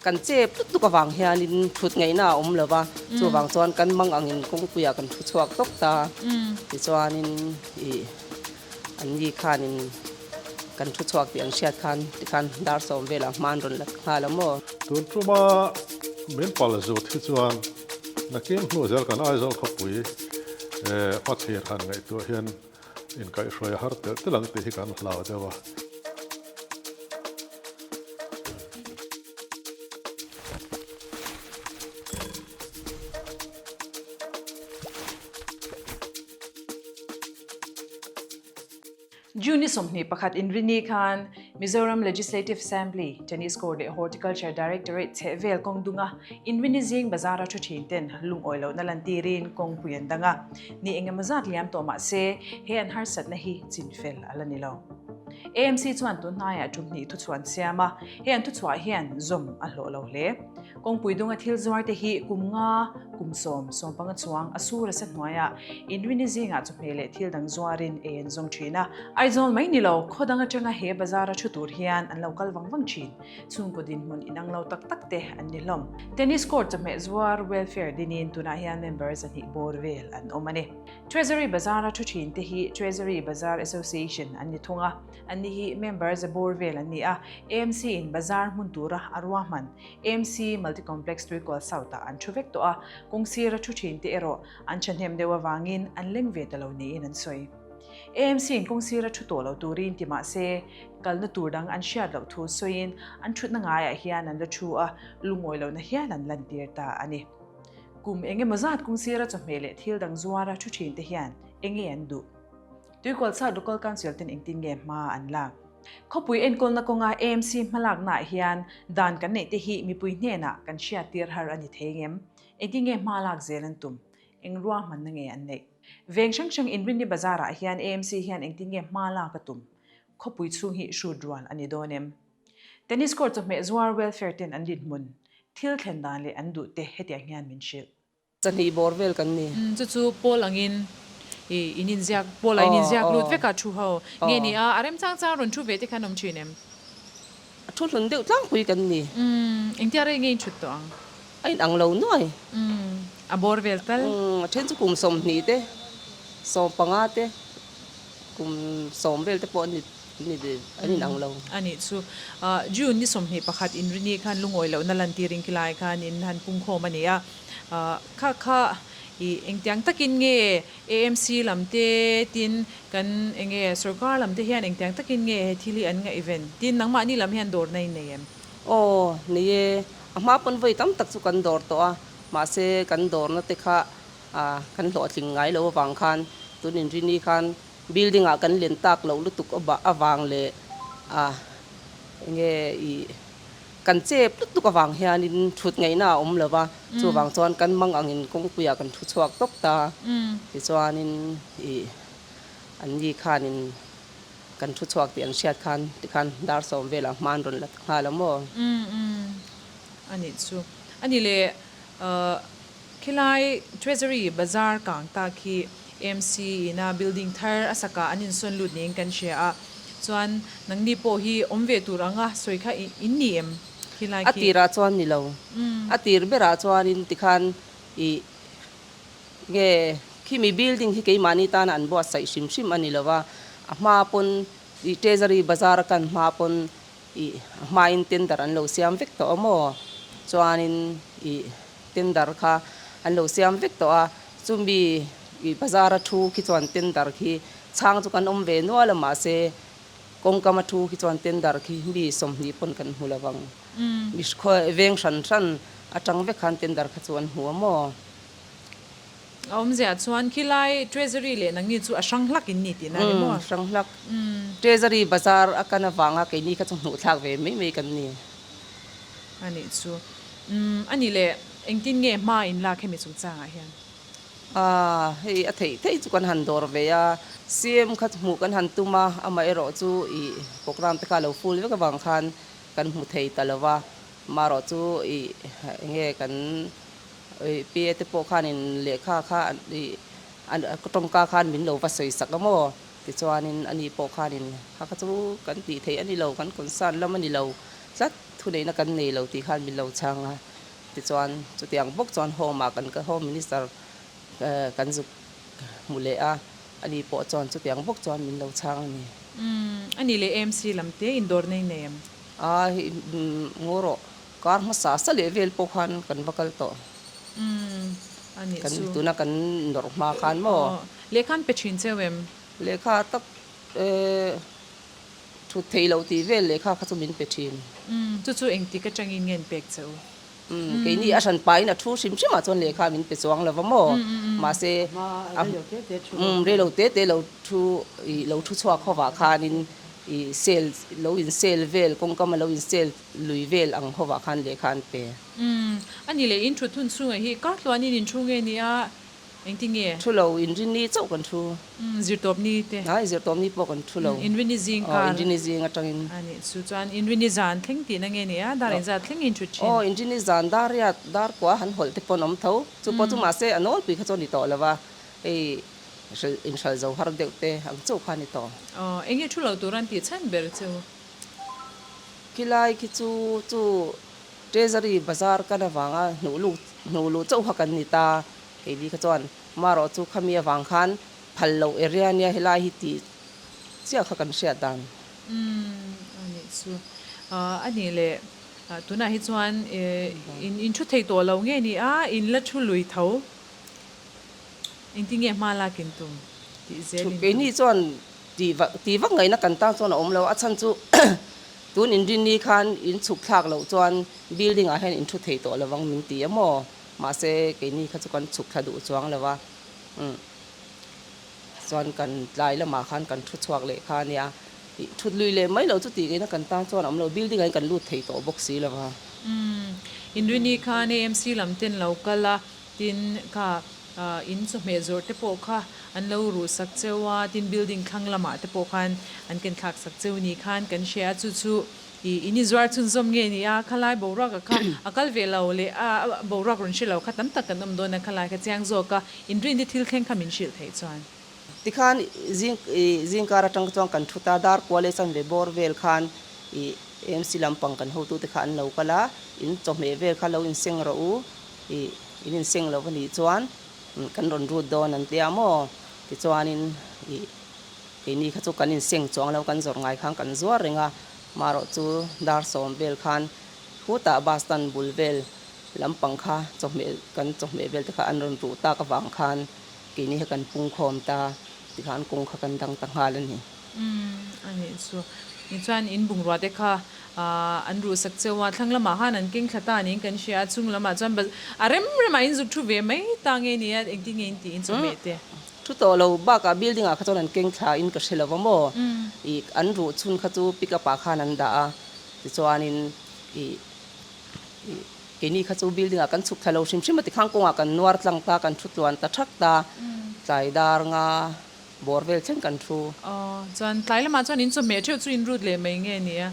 Kan chep lutuk avang hianin thut ngaihna a awm lo va, chuvang chuan kan mang angin kawngpuiah kan thu chhuak tawp ta. Tichuanin ih an ni khanin kan thu chhuak tih an hriat khan tikhan dar sawm velah hma an rawn la nghal a maw? Tun tuma min pal zut hi chuan nakin hnu zel kan Aizawl khawpui hmathlir han ngaihtuah hian inkaihhruai a har telh telh ang tih hi kan hlau deuh a. June ni 21 inrini khan Mizoram Legislative Assembly, Tennis Court leh Horticulture Directorate chhehvel kawng dunga inrini zing bazara thu thin ten lungawi lohna lantirin kawngpui an dang a. Ni engemaw zat liam tawh mah se he an harsatna hi chinfel a la ni lo. AMC chuan tun hnaiah tum hnih thuchhuah an siam a, he an thuchhuah hian zawm a hlawh lo hle. Kawngpui dunga thil zuar te hi kum nga, kum sawm, sawm panga chuang a sur a sa hnuaiah inrini zingah chawhmeh leh thil dang zuarin ei an zawng thin a. Aizawl mai ni lo, khaw dang atanga he bazar a thu tur hian an lo kal vang vang thin. Chhungkaw dinhmun inang lo tak tak te an ni hlawm. Tennis court chawhmeh zuar welfare dinin tunah hian member 200 bawr vel an awm a ni. Treasury Bazar-a thu thin te hi Treasury Bazar Association an ni thung a, anni hi member za bawr vel an ni a, AMC in bazar hmun tura a ruahman AMC Multi Complex Tuikual South-ah an thu vek tawh a, kawng sira thu thin te erawh an thahnem deuh avangin an leng ve ta lo niin an sawi. AMC in kawng sira thu tawh lo turin ti mah se, kalna tur dang an hriat loh thu sawiin an thutna ngaiah hian an la thu a, lungawi lohna hial an lantir ta a ni. Kum eng emaw zat kung sira chawhmeh leh thil dang zuara thu thin te hian eng nge an duh? Tuikualchhak Local Council ten engtin nge hma an lak? Khawpui enkawlna kawnga AMC hmalaknaah hian dan kan neih te hi mipui hnenah kan hriattir har a ni thei ngem? Engtin nge hma lak zel an tum? Eng ruahmanna nge an neih? Veng hrang hrang Inrinni Bazar-ah hian AMC hian engtin nge hma lak a tum? Khawpui chhung hi hrut rual a ni dawn em? Tennis court chawhmeh zuar welfare ten an dinhmun, thil thlen dan leh an duh te hetiang hian min hrilh. Chahnih bawr vel kan ni. Chu chu Paul angin i in inziak, Paul-a in inziak lut vek a thu ho nge ni a, a remchang chang rawn thu ve te khan awm thin em? A thu hlun deuh tlangpui kan ni. Engtia rei nge in thut tawh ang? A inang lo nuai. A bawr vel tal. A then chu kum 20 te, 15 te, kum 10 vel te pawh a ni. An inang lo. A nih chu. June ni 21 inrini khan lungawi lohna lantirin khilai khan in han pungkhawm a ni a. Kha kha i engtiang takin nge AMC lam te tin kan enge sorkar lam te hian engtiang takin nge he thil hi an ngaihven? Tin nangmahni lam hian dawrna in nei em? Aw, nei e. A hma pawn vawi tam tak chu kan dawr tawh a, mahse kan dawrna te kha kan hlawhtling ngai lo avang khan tun inrini khan Building ah kan len tak loh lutuk avang leh a enge ih kan chep lutuk avang hianin thut ngaihna a awm lo va, chuvang chuan kan mang angin kawngpuiah kan thu chhuak tawp ta. Tichuanin ih an ni khanin kan thu chhuak tih an hriat khan tikhan dar sawm velah hma an rawn la nghal a maw? A nih chu. A nih leh Khilai Treasury Bazar kang ta khi AMC ina building thar a sakah an insawn lut niin kan hria a, chuan nangni pawh hi awm ve tur anga sawi kha in ni em khilai khi? A tirah chuan ni lo. A tir berah chuanin tikhan ih nge khimi building hi keimahni tana an buatsaih hrim hrim a ni lo va, a hma pawn ih Treasury Bazar a kan hma pawn ih a hmain tender an lo siam vek tawh a maw? Chuanin ih tender kha an lo siam vek tawh a, chumi ih bazar a thu khi chuan tender khi chhang chu kan awm ve nual a mahse kawngkam a thu khi chuan tender khi mi 20 pawn kan hmu lo vang. Mi veng hran hran atang vek khan tender kha chu an hmu a maw? A awmzia chuan khilai Treasury leh nangni chu a hrang hlak in ni tihna a ni maw? Umm, hrang hlak. Treasury bazar a kan avanga keini kha chu hmuh thlak ve mai mai kan ni. A nih chu. Umm, a nih leh engtin nge hma in lak hemi chungchangah hian? Aaa, hei a theih theih chu kan han dawr ve a, CM kha hmuh kan han tum a, amaherawh chu ih programme te kha a lo full vek avang khan kan hmu thei ta lo va, amaherawh chu ih enge kan PA te pawh khanin lehkha kha an tawngka khan min lo va sawi sak a maw? Tichuanin ani pawh khanin kha kha chu kan tih theih a ni lo, kan concern lam a ni lo tlat Thuneihna kan nei lo tih khan min lo chhang a. Tichuan, chutiang bawk chuan Home ah kan Home Minister kan zuk hmu leh a, ani pawh chuan chutiang bawk chuan min lo chhang a ni. Umm, ani leh AMC lam te indawr nei nei em? A, hei ngaw rawh, kar hmasa sa leh vel pawh khan kan va kal tawh. Umm, a nih chu. Tuna kan nawrh hma khan maw? Aw, lehkha an pe thin cheu em? Lehkha tak eh. Thut theih loh tih vel lehkha kha chu min pe thin. Umm, chu chu engtik atangin nge an pek che u? Umm, keini a hran pahin a thu hrim hrimah chuan lehkha min pe chuang lo va maw? Mahse, a umm reilo te te lo thu ih lo thu chhuak hovah khanin ih sel lo in sel vel kawngkam a lo in sel lui vel ang hovah khan lehkha an pe. Umm, a ni leh in thut hun chhungah hi kar tluanin in thu nge nia Engtinge? Thu lo, inrinni chauh kan thu. Umm, zirtawpni te. Ai, zirtawpni pawh kan thu lo. Umm, inrinni zing kar. Aw, inrinni zing atangin. A nih chu chuan inrinni zan thleng tihna nge ni a, dar engzat thleng in thut thin? Aw, inrinni zan dar riat, dar kua han hawlh te pawh an awm tho. Chu pawh chu mahse a nawlpui kha chu a ni tawh lo va, hei inhral zo har deuh te ang chauh kha a ni tawh. Aw, enge thu lo tur an tih chhan ber chu? Khilai khi chu chu Treasury bazar kan avanga hnuh lut hnuh luh chauh kha kan ni ta. Keini kha chuan marawh chu khami avang khan phal loh area nia helai hi tih chiah kha kan hriat dan. Umm a nih chu. A nih leh tunah hi chuan in in thu thei tawh lo nge ni a, in la thu lui tho. Engtin nge hma lak in tum tih zel in tum. Keini chuan tih vak tih vak ngaihna kan tan chuan a awm lo. A chhan chu tun inrinni khan in chhuk thlak loh chuan building ah hian in thu thei tawh lovang min ti a maw? Mahse keini kha chu kan chhuk thla duh chuang lo a, umm chuan kan tlai lamah khan kan thu chhuak leh kha a nia, ih thut lui leh mai lo chu tih ngaihna kan tan chuan a awm lo, building ah hian kan lut thei tawh bawk si lo va. Umm inrini khan AMC lam ten lo kal a, tin kha in chawhmeh zawrh te pawh kha an lo ruh sak cheu a, tin building thlang lamah te pawh khan an ken thlak sak cheu ni khan kan hria a, chu chu I in inzuar chhunzawm nge ni a, khalai boruak a kha a kal ve lo leh a boruak rawn hre lo kha tam tak kan awm dawn a, khalai kha chiang zawk a, inrin te thil thleng kha min hrilh theih chuan. Tikhan zing i zingkar atang chuan kan thu ta, dar kual leh chanve bawr vel khan i AMC lampang kan hotute kha an lo kal a, in chawhmeh vel kha lo inseng rawh u, i in inseng lo anih chuan kan rawn rut dawn an tia maw? Tichuanin i Keini kha chu kan inseng chuang lo, kan zawrh ngai khan kan zuar reng a, marawh chu dar sawm vel khan khutah bus stand bul vel lampang kha chawhmeh kan chawhmeh vel te kha an rawn ruh tak avang khan keini kha kan pungkhawm ta tikhan kawng kha kan dang ta nghal a ni. Umm a nih chu. Tichuan in bungrua te kha an ruh sak cheu a, thlang lamah khan an keng thla ta niin kan hria a, chung lamah chuan a rem remah in zuk thu ve mai ta nge ni a, engtin nge in tih in chawhmeh te? Thu tawh lo bakah building ah kha chuan an keng thla in ka hre lo va maw? Ih an ruh chhun kha chu pick up ah khan an dah a, tichuanin ih ih keini kha chu building ah kan chhuk thla lo hrim hrim a tikhan kawngah kan nuar tlang ta, kan thu tluan ta thak ta, tlai dar nga bawr vel thleng kan thu. Aw chuan tlai lamah chuan in chawhmeh theuh chu in rut leh mai nge ni a?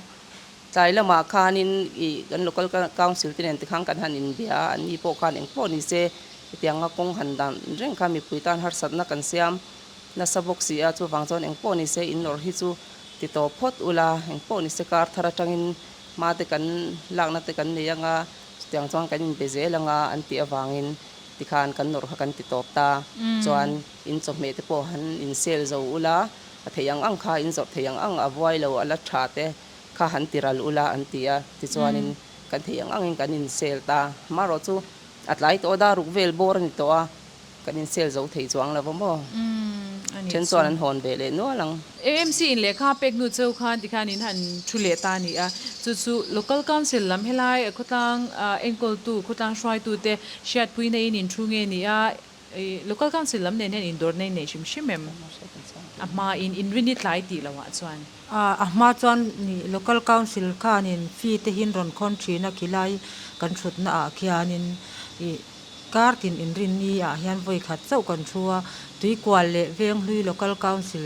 Tlai lamah khanin ih kan local council te nen tikhan kan han inbia a, anni pawh khan engpawh ni se hetianga kawng han dan reng kha mipui tan harsatna kan siam nasa bawk si a, chuvang chuan engpawh ni se in nawrh hi chu ti tawp phawt ula, engpawh ni se kar thar atangin hma te kan lakna te kan nei anga chutiang chuan kan inbe zel anga an tih avangin tikhan kan nawrh kha kan ti tawp ta, chuan in chawhmeh te pawh han insel zo ula, a theih ang ang kha in zawrh theih ang ang a vuai lo a la tha te kha han ti ral ula an ti a, tichuanin kan theih ang angin kan insel ta. Marawh chu a tlai tawh a, dar ruk vel bawr a ni tawh a, kan insel zo thei chuang lo va maw? Then chuan an hawn ve leh nual ang. AMC in lehkha pek hnu cheu khan tikhan in han thu leh ta a ni a, chu chu Local Council lam helai khawtlang enkawltu, khawtlang hruaitute hriatpuina in in thu nge ni a, Local Council lam nen hian indawrna in nei hrim hrim em? A hma in inrini tlai tih loh ah chuan. A hma chuan Local Council khanin fee te hi an rawn khawn thin a, khilai kan thutna ah khianin ih kar tin inrinni ah hian vawi khat chauh kan thu a, Tuikual leh Venghlui Local Council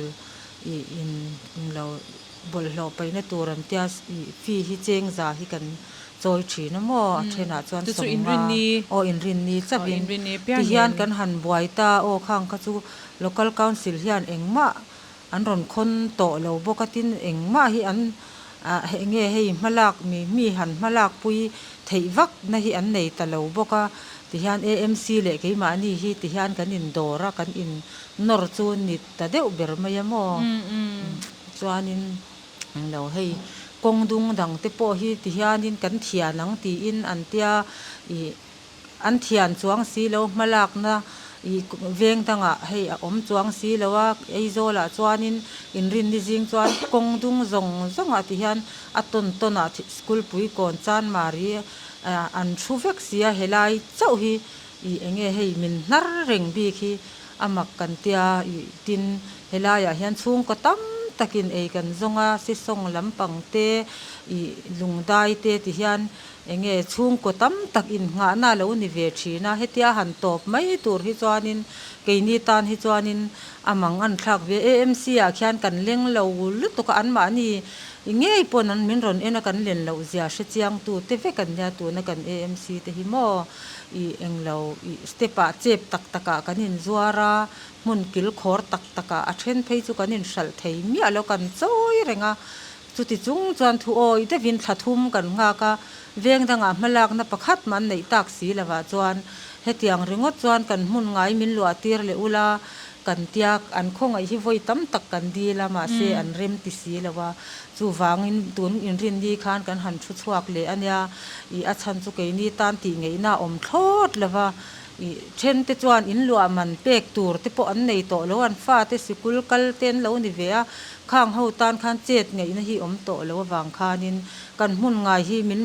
ih in lo bawlhhlawh paihna tur an tia ih fee hi cheng za hi kan chawi thin a maw a thenah chuan sawmnga aw inrinni chauhin tihian kan han buai ta aw khang kha chu local council hian engmah an rawn khawn tawh lo bawk a tin engmah hi an. Ah enge hei hmalak mi mi han hmalak pui theih vak na hi an nei ta lo bawk a, tihian AMC leh keimahni hi tihian kan in dawr a, kan in nawr chu ni ta deuh ber mai a maw? Chuanin englo hei kawng dung dang te pawh hi tihianin kan thian ang tiin an tia ih An thian chuang si lo hmalakna ih veng dangah hei a awm chuang si lo a, Aizawlah chuanin inrinni zing chuan kawng dung zawng zawngah ti hian a tawn tawnah school pui kawn Chanmari an thu vek si a, helai chauh hi ih enge hei min hnar reng bik hi a mak kan tia ih tin helaiah hian chhungkaw tam takin ei kan zawng a, sisawng lampang te ih lungdai te ti hian Enge chhungkaw tam tak innghahna a lo ni ve thin a, hetia han tawp mai tur hi chuanin keini tan hi chuanin a mang an thlak ve. AMC ah khian kan leng lo lutuk a, anmahni ngei pawn an min rawn en a kan len loh zia hre chiang tu te vek an nia tuna kan AMC te hi maw ih englo ih step ah chep tak tak ah kan inzuar a, hmun kil khawr tak tak ah a then phei chu kan inhralh thei miah lo kan chawi reng a. Chuti chung chuan thu awi deuhin thla thum kan nghak a, veng dangah hmalakna pakhat mah an neih tak si lovah chuan hetiang ringawt chuan kan hmun ngai min luah tir leh ula kan tia an khawngaih hi vawi tam tak kan dil a mahse an rem ti si lo a, chuvangin tun inrinni khan kan han thu chhuak leh a nia, ih a chhan chu keini tan tih ngeihna a awm thlawt lova, ih then te chuan in luah man pek tur te pawh an nei tawh lo, an fate sikul kal te an lo ni ve a, Khang ho tan khan chet ngaihna hi awm tawh lo avang khanin kan hmun ngai hi min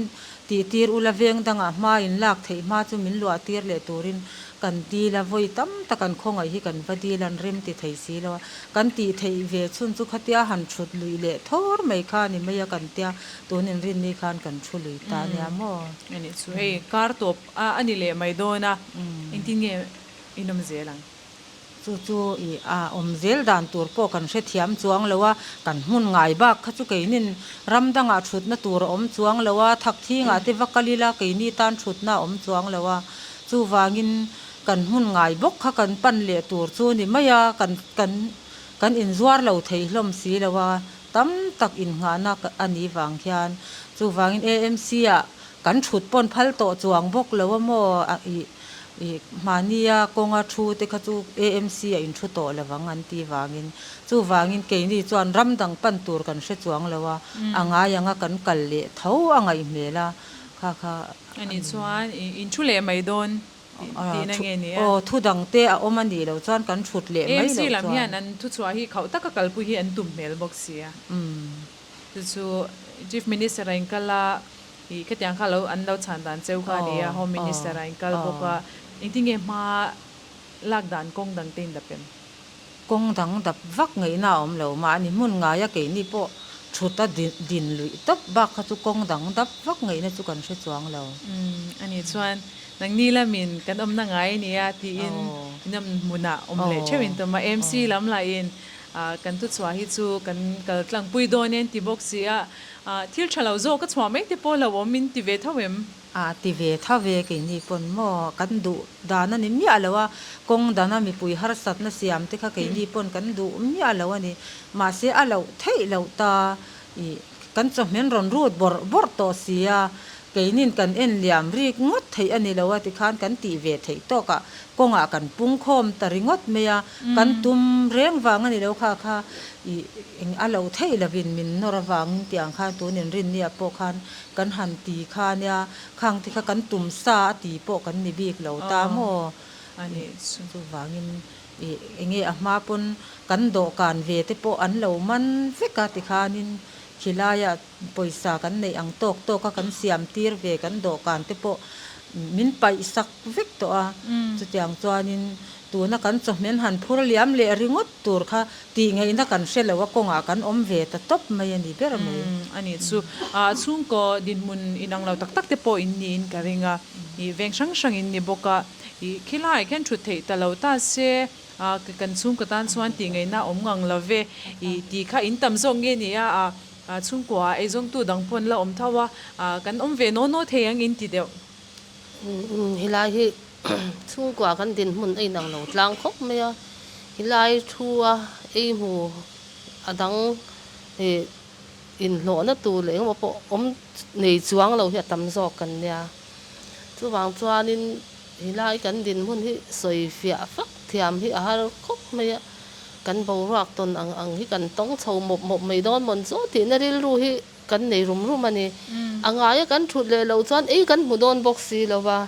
tihtir ula veng dangah hma in lak theih hma chu min luah tir leh turin kan dil a, vawi tam tak an khawngaih hi kan va dil an rem ti thei si lo a, kan tih theih ve chhun chu khatia han thut luih leh thawr mai kha ni mai a kan tia tun inrinni khan kan thu lui ta nia maw? Ani chu hei kar tawp a ni leh mai dawn a, engtin nge in awm zel ang? Chu chu i a awm zel dan tur pawh kan hrethiam chuang lo a, kan hmun ngai bak kha chu keinin ram dangah thutna tur a awm chuang lo a, thak thingah te va kal ila keini tan thutna a awm chuang lo a, chuvangin kan hmun ngai bawk kha kan pan leh tur chu ni mai a, kan kan kan inzuar lo thei hlawm si lo a, tam tak innghahna a nih vang hian chuvangin AMC ah kan thut pawn phal tawh chuang bawk lo a maw i Ih, mahnia kawnga thu te kha chu AMC a inthu tawh lo vang an ti vangin. Chuvangin keini chuan ram dang pan tur kan hre chuang lo a, a ngai anga kan kal leh tho a ngaih hmel a, kha kha a ni. Chuan inthu leh mai dawn tihna nge ni a? Aw, thu dang te a awm a nih loh chuan kan thut leh mai AMC loh lam chuan. hian an thuchhuah hi khauh taka kalpui hi an tum hmel bawk si a. Chu chu Chief Minister a inkal a, Ih khatiang kha lo an lo chhan dan cheu kha a ni a, Home Minister a inkal bawk a, engtin nge hma lak dan kawng dang te in dap em? Kawng dang dap vak ngaihna a awm lo, mahni hmun ngaia keini pawh thut a din luih tawp bak kha chu kawng dang dap vak ngaihna chu kan hre chuang lo. Umm a nih chuan nangni lamin kan awmna ngai a nia tiin in awm hmunah awm leh theuh in tum a, MC lam lahin kan thuchhuah hi chu kan kal tlangpui dawn e an ti bawk si a, Thil tha lo zawk a chhuah mai te pawh lo awm in ti ve tho em? A ti ve tho ve keini pawn maw kan duh dan a ni miah lo a, kawng dana mipui harsatna siam te kha keini pawn kan duh miah lo a ni. Mahse a loh theih loh ta ih kan chawhmeh rawn rut bawrh bawrh tawh si a, keinin kan en liam rik ngawt theih a ni lo a tikhan kan tih ve theih tawkah kawngah kan pung khawm ta ringawt mai a, kan tum reng vang a ni lo kha kha ih eng a lo theih lovin min nawr avangin tiang khan tun inrinnia pawh khan kan han ti kha nia, khang te kha kan tum sa a ti pawh kan ni bik lo ta maw? Chuvangin ih enge a hma pawn kan dawhkan ve te pawh an lo man vek a tikhanin khilaiah pawisa kan neih ang tawk tawk a kan siam tir ve kan dawhkan te pawh min paih sak vek tawh a, chutiang chuanin tuna kan chawhmeh han phur liam leh ringawt tur kha tih ngaihna kan hre lo a kawngah kan awm ve ta tawp mai a ni ber mai. A nih chu chhungkaw dinhmun inang lo tak tak te pawh in niin ka ring a, ih veng hrang hrang in ni bawk a, ih khilaiah khian thut theih ta lo ta se kan chhungkaw tan chuan tih ngaihna awm ngang lo ve, ih tih kha in tam zawk nge ni a, Chhungkua eizawngtu dang pawh an la awm tho a, kan awm ve naw naw thei ang in ti deuh. Helai hi chhungkua kan dinhmun a inang lo tlang khawp mai a, helai thu a ei hmu a dang ih inhlawhna tur leh engemaw pawh awm nei chuang lo hi a tam zawk kan nia. Chuvang chuanin helai kan dinhmun hi sawi fiah fak thiam hi a har khawp mai a, kan boruak tawn ang ang hi kan tawng chho mawp mawp mai dawn mawn chu tihna rilru hi kan nei rum rum a ni. A ngaia kan thut leh loh chuan ei kan hmu dawn bawk si lo va,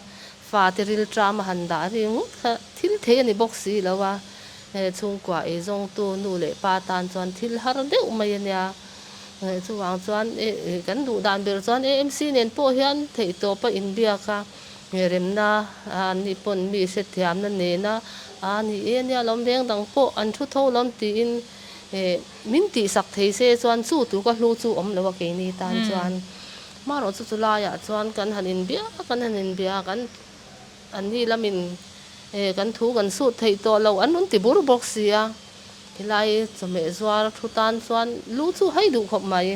fate rilṭam a han dah ri ngawt kha thil thei a ni bawk si lo a, chhungkua eizawngtu nu leh pa tan chuan thil har deuh mai a nia. Chuvang chuan kan duh dan ber chuan AMC nen pawh hian theihtawpa inbiak a, remna an nih pawn mi hrethiamna nena a ni e nia lawm veng dang pawh an thu tho lawm tiin Min tihsak thei se chuan chu tu ka hlu chu awm lo a keini tan chuan. Hmarawh chu chu laiah chuan kan han inbia a, kan han inbia a, kan an ni lamin kan thu kan sut theih tawh lo an rawn ti bur bawk si a. Helai chawhmeh zuar thu tan chuan lu chu hai duh khawp mai.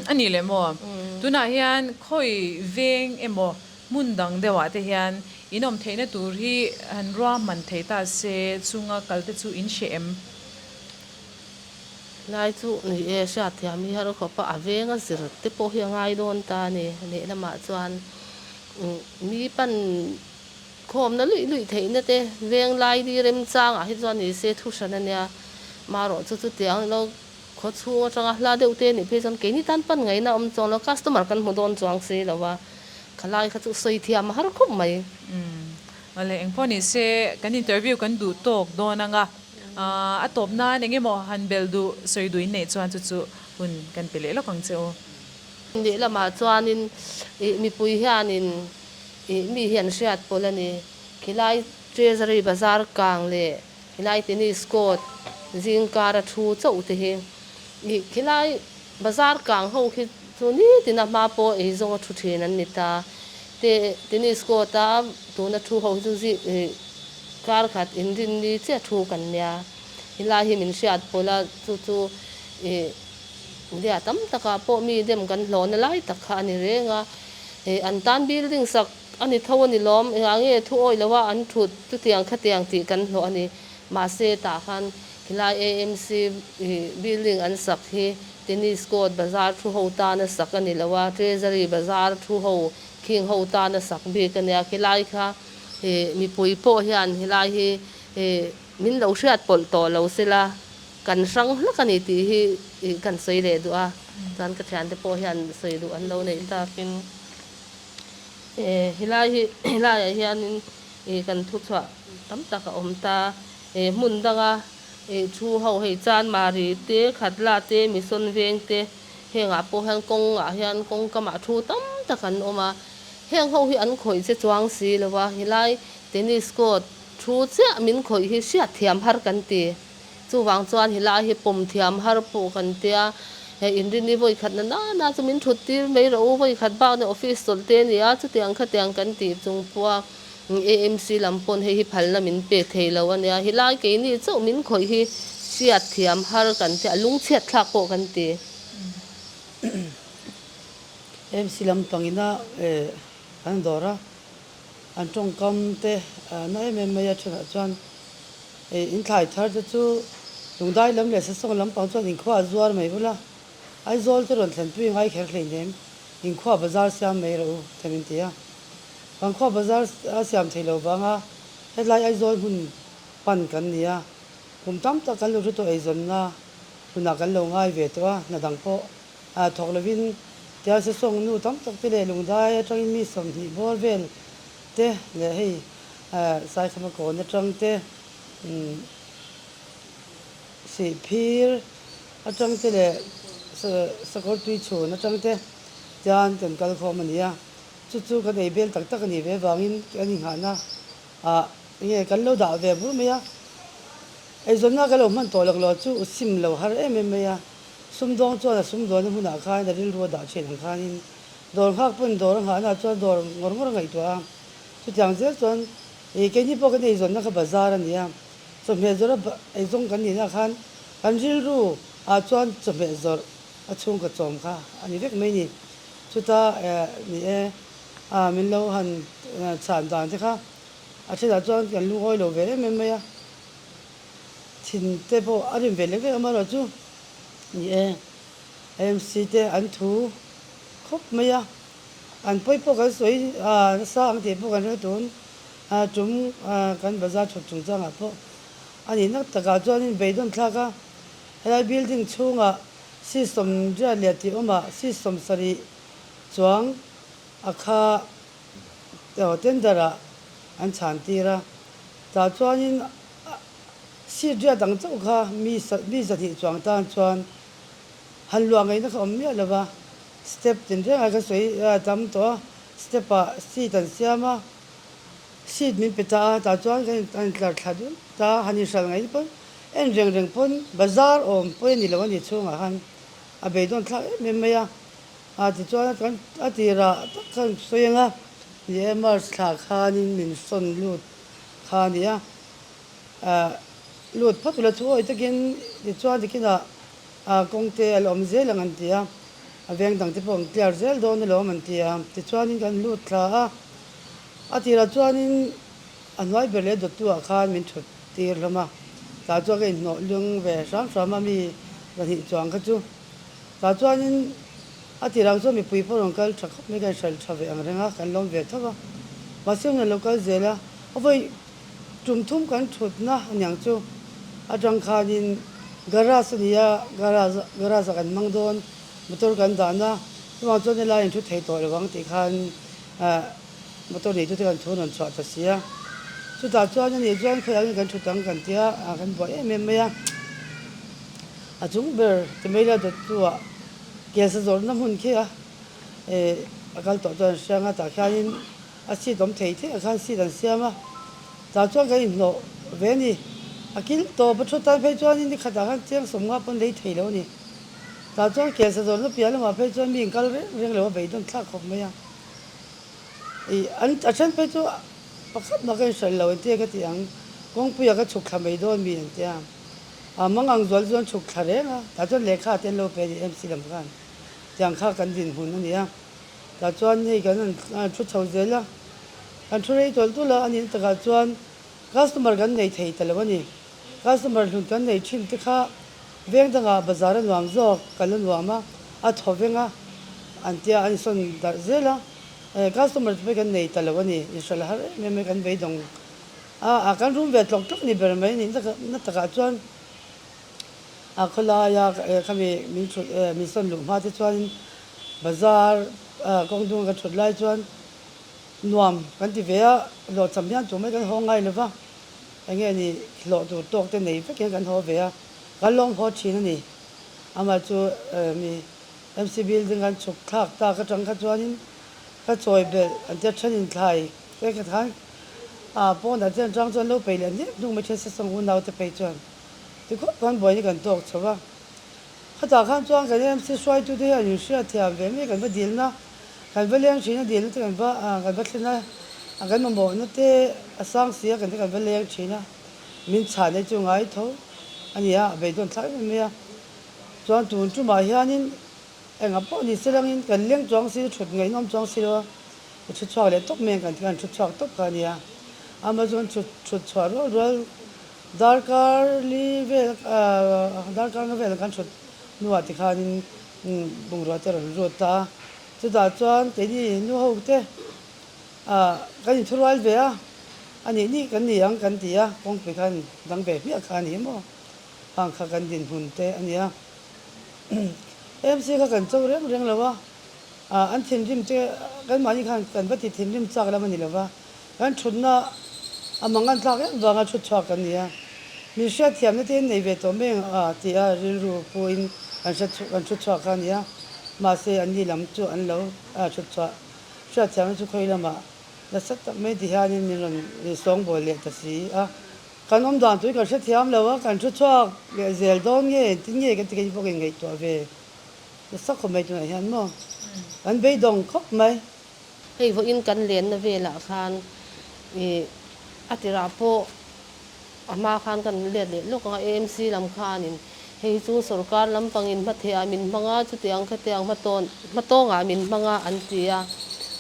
A nih leh maw? Tunah hian khawi veng emaw hmun dang deuhah te hian in awm theihna tur hi han ruahman thei ta se chunga kal te chu in hreh em? Lai chu ni e, hriatthiam hi har khawp a, a veng a zir te pawh hi a ngai dawn ta a ni. Lehlamah chuan mi pan khawmna luih luih theihna te veng lai ni remchangah hi chuan ni se thu hran a nia. Marawh chu chutiang ilo khaw chhung atanga hla deuh te nih phei chuan keini tan pan ngaihna awm chuang lo, customer kan hmu dawn chuang si lo a, khalai kha chu sawi thiam a har khawp mai. Awle engpawh ni se kan interview kan duh tawk dawn anga. A tawp nan eng emaw han bel duh sawi duh in neih chuan chu chu hun kan pe leh lawk ang che u. Lehlamah chuanin ih mipui hianin ih mi hi an hriat pawlh a ni. Khilai Treasury bazar kang leh khilai tennis court zingkara thu chauh te hi ih khilai bazar kang ho khi chu nitin a hma pawh eizawnga thu thin an ni ta. Te tennis court a tuna thu ho hi chu zi ih Kar khat inrinni chiah thu kan nia. Helai hi min hriat pawlh a, chu chu ih India tam takah pawh mi dem kan hlawhna lai tak kha a ni reng a. Ih an tan building sak a ni tho a ni lawm, engah nge thu awih lo a an thut chutiang khatiang tih kan hlawh a ni. Mahse tah khan helai AMC ih building an sak hi tennis court bazar thu ho tana sak a ni lo a, treasury bazar thu ho khing ho tana sak bik a nia. Khilai kha Ih mipui pawh hian helai hi ih min lo hriat pawlh tawh lo sela kan hrang hlak a ni tih hi ih kan sawi leh duh a, chuan ka thiante pawh hian sawi duh an lo neih takin ih helai hi helaiah hianin ih kan thuchhuah tam tak a awm ta, ih hmun danga ih thu ho hei Chanmari te, Khatla te, Mission veng te hengah pawh hian kawngah hian kawngkamah thu tam tak an awm a. Heng ho hi an khawih che chuang si lo a, helai tennis court thu chiah min khawih hi hriat thiam har kan ti. Chuvang chuan helai hi pawm thiam har pawh kan tia, hei inrini vawi khat na na na chu min thut tir mai rawh u, vawi khat bak nia office chawlh te a ni a, chutiang khatiang kan tih chung pawh a AMC lam pawn hei hi phalna min pe thei lo a nia, helai keini chauh min khawih hi hriat thiam har kan tia, lungchhiat thlak pawh kan ti. MC lampang ina an dawr a, an tawngkam te na em em mai a thenah chuan in thlai thar te chu Lungdai lam leh Sasawng lampang chuan inkhua a zuar mai ula, Aizawl te rawn thlenpui ngai kher hleinem, inkhua bazar siam mai rawh u them in ti a. Vangkhua bazar a siam thei lo vanga hetlai Aizawl hmun pan kan ni a, kum tam tak kan lo hre tawh eizawnna hunah kan lo ngai ve tawh a, hna dang pawh Ah thawk lovin tia sesawng nu tam tak te leh lungdai atangin mi 20 bawr vel te leh hei Saikhama kawn atang te Sihphir atang te leh Sakawr tui chhun atang te tian kan kal khawm a ni a, chu chu kan ei bel tak tak a nih ve vangin kan inghahna ah nge kan lo dah ve bur mai a, eizawnna kan lo hman tawh lak lo chu u sim lo har em em mai a. Sumdawng chuan a sumdawnna hmunah khan a rilru a dah thin ang khanin dawr nghak pawn dawr a nghahna chuan dawr ngawr ngawr a ngaihtuah a. Chutiang zel chuan ih keini pawh kan eizawnna kha bazar a ni a, chawhmeh zawrh a eizawng kan nihna khan kan rilru ah chuan chawhmeh zawrh a chhungkaw chawm kha a ni vek mai ni. Chuta ni e a min lo han chhan dan te kha a thenah chuan kan lungawi lo ve em em mai a. Thin te pawh a rim ve lek lek amaherawh chu ni e. AMC te an thu khawp mai a, an pawi pawh kan sawi nasa ang tih pawh kan hre tun tum kan bazar thut chungchangah pawh a nih nak takah chuanin beidawn thlak a, helai building chhungah system riat leh tih awmah system sarih chuang a kha tender ah an chhan tir a, tah chuanin seat riat ang chauh kha mi mi zahnih chuang tan chuan han luah ngaihna kha awm miah lo va, step tin reng a ka sawi tam tawh a, step ah seat an siam a, seat min pe ta a, tah chuan kan an intlar thla dun ta a, han inhral ngaihna pawn en reng reng pawn bazar awm pawi a ni lo a ni chhungah khan a beidawn thlak em em mai a. A tichuan kan a tirah tak khan sawi ang a, ni e March thla khanin min sawn lut kha a ni a, ah lut phawt ula chu awi takin tichuan tikinah ah kawng te a la awm zel ang an ti a, a veng dang te pawh an clear zel dawn alawm an ti a, tichuanin kan lut thla a, a tirah chuanin a hnuai ber leh dawttu ah khan min thut tir hlawm a, tah chuan ka inhnawh lung ve hram hram a mi pahnih chuang kha chu. Tah chuanin a tirah chuan mipui pawh rawn kal tha khawp mai, kan hralh tha ve ang reng a, kan lawm ve tho va. Mahse hun a lo kal zel a, a vawi tum thum kan thutna a niang chu atang khanin garage a ni a, garage garage ah kan hmang dawn, motor kan dahna chuvang chuan helai in thu thei tawh lo ang tih khan ah motor neitute kan thu rawn chhuah ta si a. Chutah chuan a nih chuan khawiah nge kan thut ang kan tia kan buai em em mai a. A chung ber ti mai la dawttu ah gas a zawrhna hmun khi a eh a kal tawh chuan an hria ang a tah khianin a seat awm thei theih ah khan seat an siam a tah chuan kan inhnawh ve a ni a kil tawp a thu tan phei chuanin ni khatah khan chiang sawmnga pawn lei thei lo a ni tah chuan gas a zawrhna piah lamah phei chuan mi in kal reng reng lo a beidawn thlak khawp mai a ih an a then phei chu pakhat mah ka inhrilh lo entir ka ti ang kawngpuiah ka chhuk thla mai dawn mi an tia. A mang ang zual chuan chhuk thla reng a, tah chuan lehkha te an lo pe a ni MC lam khan tiang kha kan dinhmun a ni a, tah chuan hei kan han thu chho zel a, kan thu rei tawlh tawlh a, a nihna takah chuan customer kan nei thei ta lo a ni, customer hlun kan nei thin te kha veng dangah bazar a nuam zawk kan la nuam a, a thaw veng a an tia an insawn darh zel a, customer te pawh hi kan nei ta lo a ni, inhralh har em em mai kan beidawng A, a kan rum ve tlawk tlawk ni ber mai ni na takah chuan a khawlaia khami min thut min sawn luh hma te chuanin bazar kawng dung a kan thut lai chuan nuam kan ti ve a, hlawhchham hian tumah hi kan haw ngai lo va, eng nge ni hlawh tur tawk te nei vek hian kan haw ve a, kan lawng haw thin a ni. Amah chu mi MC building kan chhuk thlak tak atang kha chuanin ka chawi belh an tia thenin thlai te kha khan A pawnah chuan tang chuan lo peih leh hniak hnung mai then sasawng unau te phei chuan ti khawp khan buaina kan tawk chho a. Khatah khan chuan kan MC hruaitu te hian inhriat thiam ve mai kan va dilna, kan va leng thin a dilna te kan va kan va thlen a, kan mamawhna te a sang si a kan te kan va leng thin a, min chhan hi chu ngai tho a ni a, a beidawn thlak em em mai a. Chuan tun tumah hianin engah pawh ni se langin kan leng chuang si thut ngaihnawm chuang si lo a. Ka chhut chhuak leh tawp mai ang kan ti khan chhut chhuak tawp kha a nia. Amah chuan chhut chhut chhuah rual rual darkar li vel ahh darkar nga vel kan chhut hnuah ti khanin bungrua te rawn lut ta a. Chutah chuan keini nu ho te ahh kan inthurual ve a, a nih nih kan ni ang kan ti a, kawngpui khan dang ve hmiah kha a ni maw? Hang kha kan dinhmun te a nia. MC kha kan cho reng reng lo a. An thinrim te kanmahni khan kan va ti thinrim chak lam a ni lova, kan thutna a mangan tlak em vanga thut chhuak kan ni a, min hriatthiamna te in nei ve tawh mai ang a ti a rilru puin kan hre kan thut chhuak kha a ni a, mahse anni lam chu an lo thut chhuah hriatthiamna chu khawi lamah nasa tak mai ti hianin min rawn sawngbawl leh ta si a, kan awm dan tui kan hrethiam lo a, kan thu chhuak leh zel dawn nge engtin nge kan ti kha bawk inngaihtuah ve. Nasa khawp mai tunah hian maw kan beidawng khawp mai. Hei vawiin kan lenna velah khan ih a tirah pawh a hma khan kan let leh lawk ang a, AMC lam khanin hei chu sorkar lampangin hmathehah min hmang a, chutiang khatiang hmatawn hmatawngah min hmang a an ti a.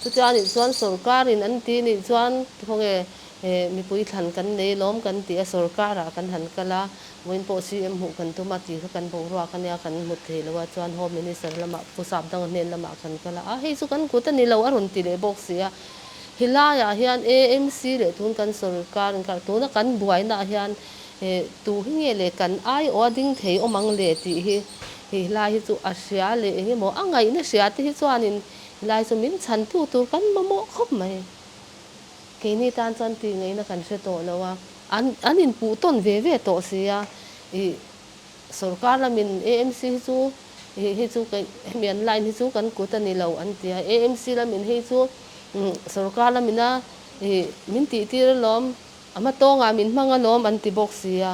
Chutia nih chuan sorkarin an ti nih chuan khawnge. Mipui thlan kan nei lawm kan ti a, sorkarah kan han kal a, vawiin pawh CM hmuh kan tum a tih kha kan boruak a nia, kan hmu thei lo a, chuan Home Minister lamah Pu Sapdanga hnen lamah kan kal a, a hei chu kan kut a ni lo a rawn ti leh bawk si a, helaiah hian AMC leh tun kan sorkar inkar tuna kan buainaah hian tu hi nge le kan aiawh a ding thei awm ang le tih hi helai hi chu a hria leh eng emaw a ngaihna hria te hi chuanin helai chu min chhantu tur kan mamawh khawp mai. Keini tan chuan tih ngaihna kan hre tawh lo a, an an inpuh tawn ve ve tawh si a, ih sorkar lamin AMC hi chu ih hei chu hemi an line hi chu kan kut a ni lo an ti a, AMC lamin hei chu sorkar lamina ih min tih tir alawm, a hma tawngah min hmang alawm an ti bawk si a,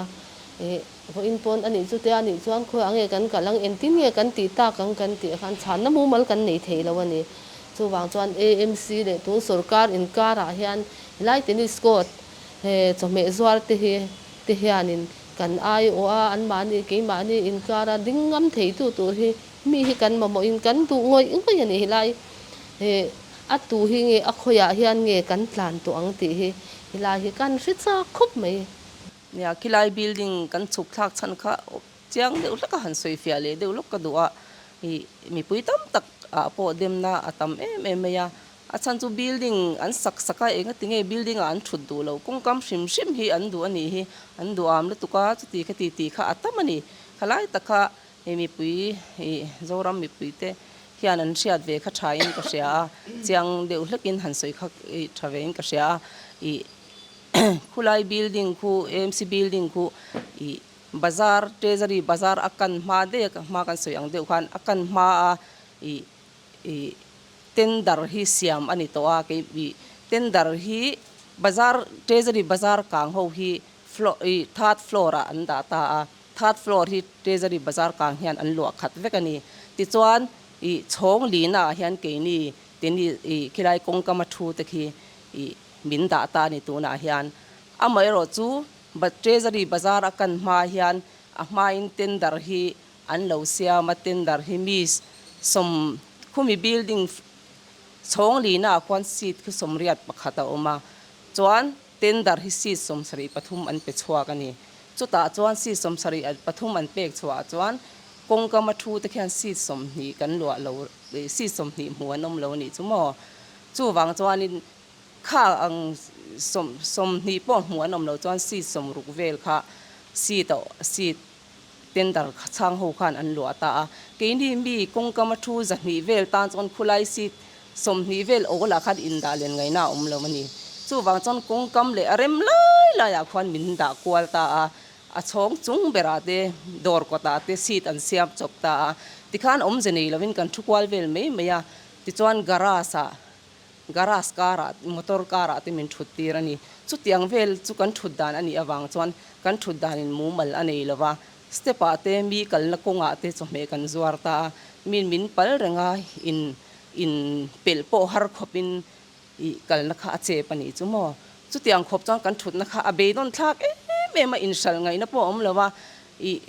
ih vawiin pawn a nih chutia a nih chuan khawiah nge kan kalh ang, engtin nge kan tih tak ang kan tih khan chhanna mumal kan nei thei lo a ni. Chuvang chuan AMC leh tun sorkar inkarah hian helai tennis court he chawhmeh zuar te hi te hianin kan aiawh a, anmahni keimahni inkara ding ngam theitu tur hi mi hi kan mamawhin kan duh ngawih ngawih a ni. Helai he a tu hi nge a khawiah hian nge kan tlan tawh ang tih hi helai hi kan hre chak khawp mai. Nia, khilai building kan chhuk thlak chhan kha Chiang deuh hlek a han sawi fiah leh deuh lawk ka duh a, ih mipui tam tak ah pawh demna a tam em em mai a, a chhan chu building an sak sak a eng ati nge building ah an thut duh lo, kawngkam hrim hrim hi an duh a nih hi, an duh am lutuk a chuti kha ti tih kha a tam a ni, khalai tak kha ih mipui ih Zoram mipui te hian an hriat ve kha tha in ka hria a, chiang deuh hlek in han sawi kha ih tha ve in ka hria a, ih khulai building khu AMC building khu ih. Bazar, Treasury bazar a kan hma daih a, hma kan sawi ang deuh khan a kan hma a ih ih tender hi siam a ni tawh a, kei ih tender hi bazar Treasury bazar kang ho hi floor ih third floor ah an dah ta a, third floor hi Treasury bazar kang hian an luah khat vek a ni. Tichuan ih chhawng lina ah hian keini teni ih khilai kawngkama thu te khi ih min dah ta a ni tunah hian. Amaherawhchu Treasury bazar a kan hma hian a hmain tender hi an lo siam a, tender hi mi sawm khumi building chhawng lina ah khuan seat khi 81 a awm a, chuan tender hi seat 73 an pe chhuak a ni. Chutah chuan seat 73 an pek chhuah ah chuan kawngkam a thu te khian seat 20 kan luah lo, seat 20 hmuh an awm lo a nih chu maw. Chuvang chuanin Kha ang 20 pawh hmuh an awm loh chuan seat 60 vel kha seat a seat tender chhang ho khan an luah ta a. Keini mi kawngkam a thu 200 vel tan chuan khulai seat 20 vel awlah khan indah len ngaihna a awm lo a ni. Chuvang chuan kawngkam leh a rem lai laiah khuan min dah kual ta a, a chhawng chung berah te dawr kawtah te seat an siam chawp ta a. Tikhan awmze nei lovin kan thu kual vel mai mai a, tichuan garage ah Garage karah, motor karah te min thut tir a ni. Chutiang vel chu kan thut dan a nih avang chuan kan thut danin mumal a nei lo va. Step ah te mi kalna kawngah te chawhmeh kan zuar ta a, min min pal reng a, in in pelh pawh har khawpin ih kalna kha a chep a nih chu maw. Chutiang khawp chuan kan thutna kha a beidawn thlak em em a, inhral ngaihna pawh a awm lo va, ih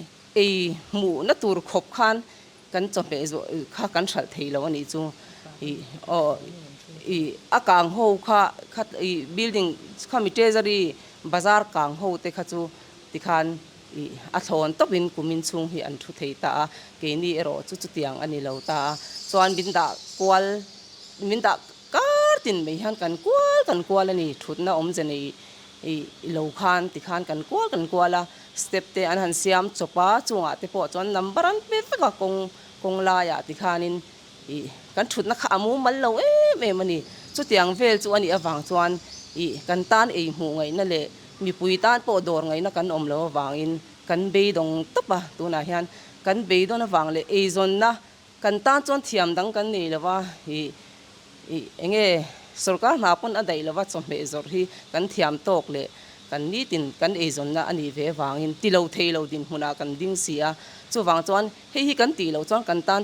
ei hmuhna tur khawp khan Kan chawhmeh zawh kha kan hralh thei lo a nih chu. Ih aw ih a kang ho kha kha ih building khami treasury bazar kang ho te kha chu tikhan ih a thlawn tawpin kumin chhung hi an thu thei ta a, keini erawh chu chutiang a ni lo ta a. Chuan min dah kual min dah kar tin mai hian kan kual kan kual a ni thutna awmze nei ih lo khan tikhan kan kual kan kual a. Step te an han siam chawp a, chungah te pawh chuan number an pe vek a, kawng kawng laiah tikhanin ih kan thutna kha a mumal lo em em a ni. Chutiang vel chu a nih avang chuan ih kan tan ei hmuh ngaihna leh mipui tan pawh dawr ngaihna kan awm lo avangin kan beidawng tawp a, tunah hian kan beidawn avang leh eizawnna kan tan chuan thiam dang kan nei lo va, ih ih eng nge sorkar hna pawn a daih lo va chawhmeh zawrh hi kan thiam tawk leh kan nitin kan eizawnna a nih ve avangin ti lo thei lo dinhmunah kan ding si a, chuvang chuan hei hi kan tih loh chuan kan tan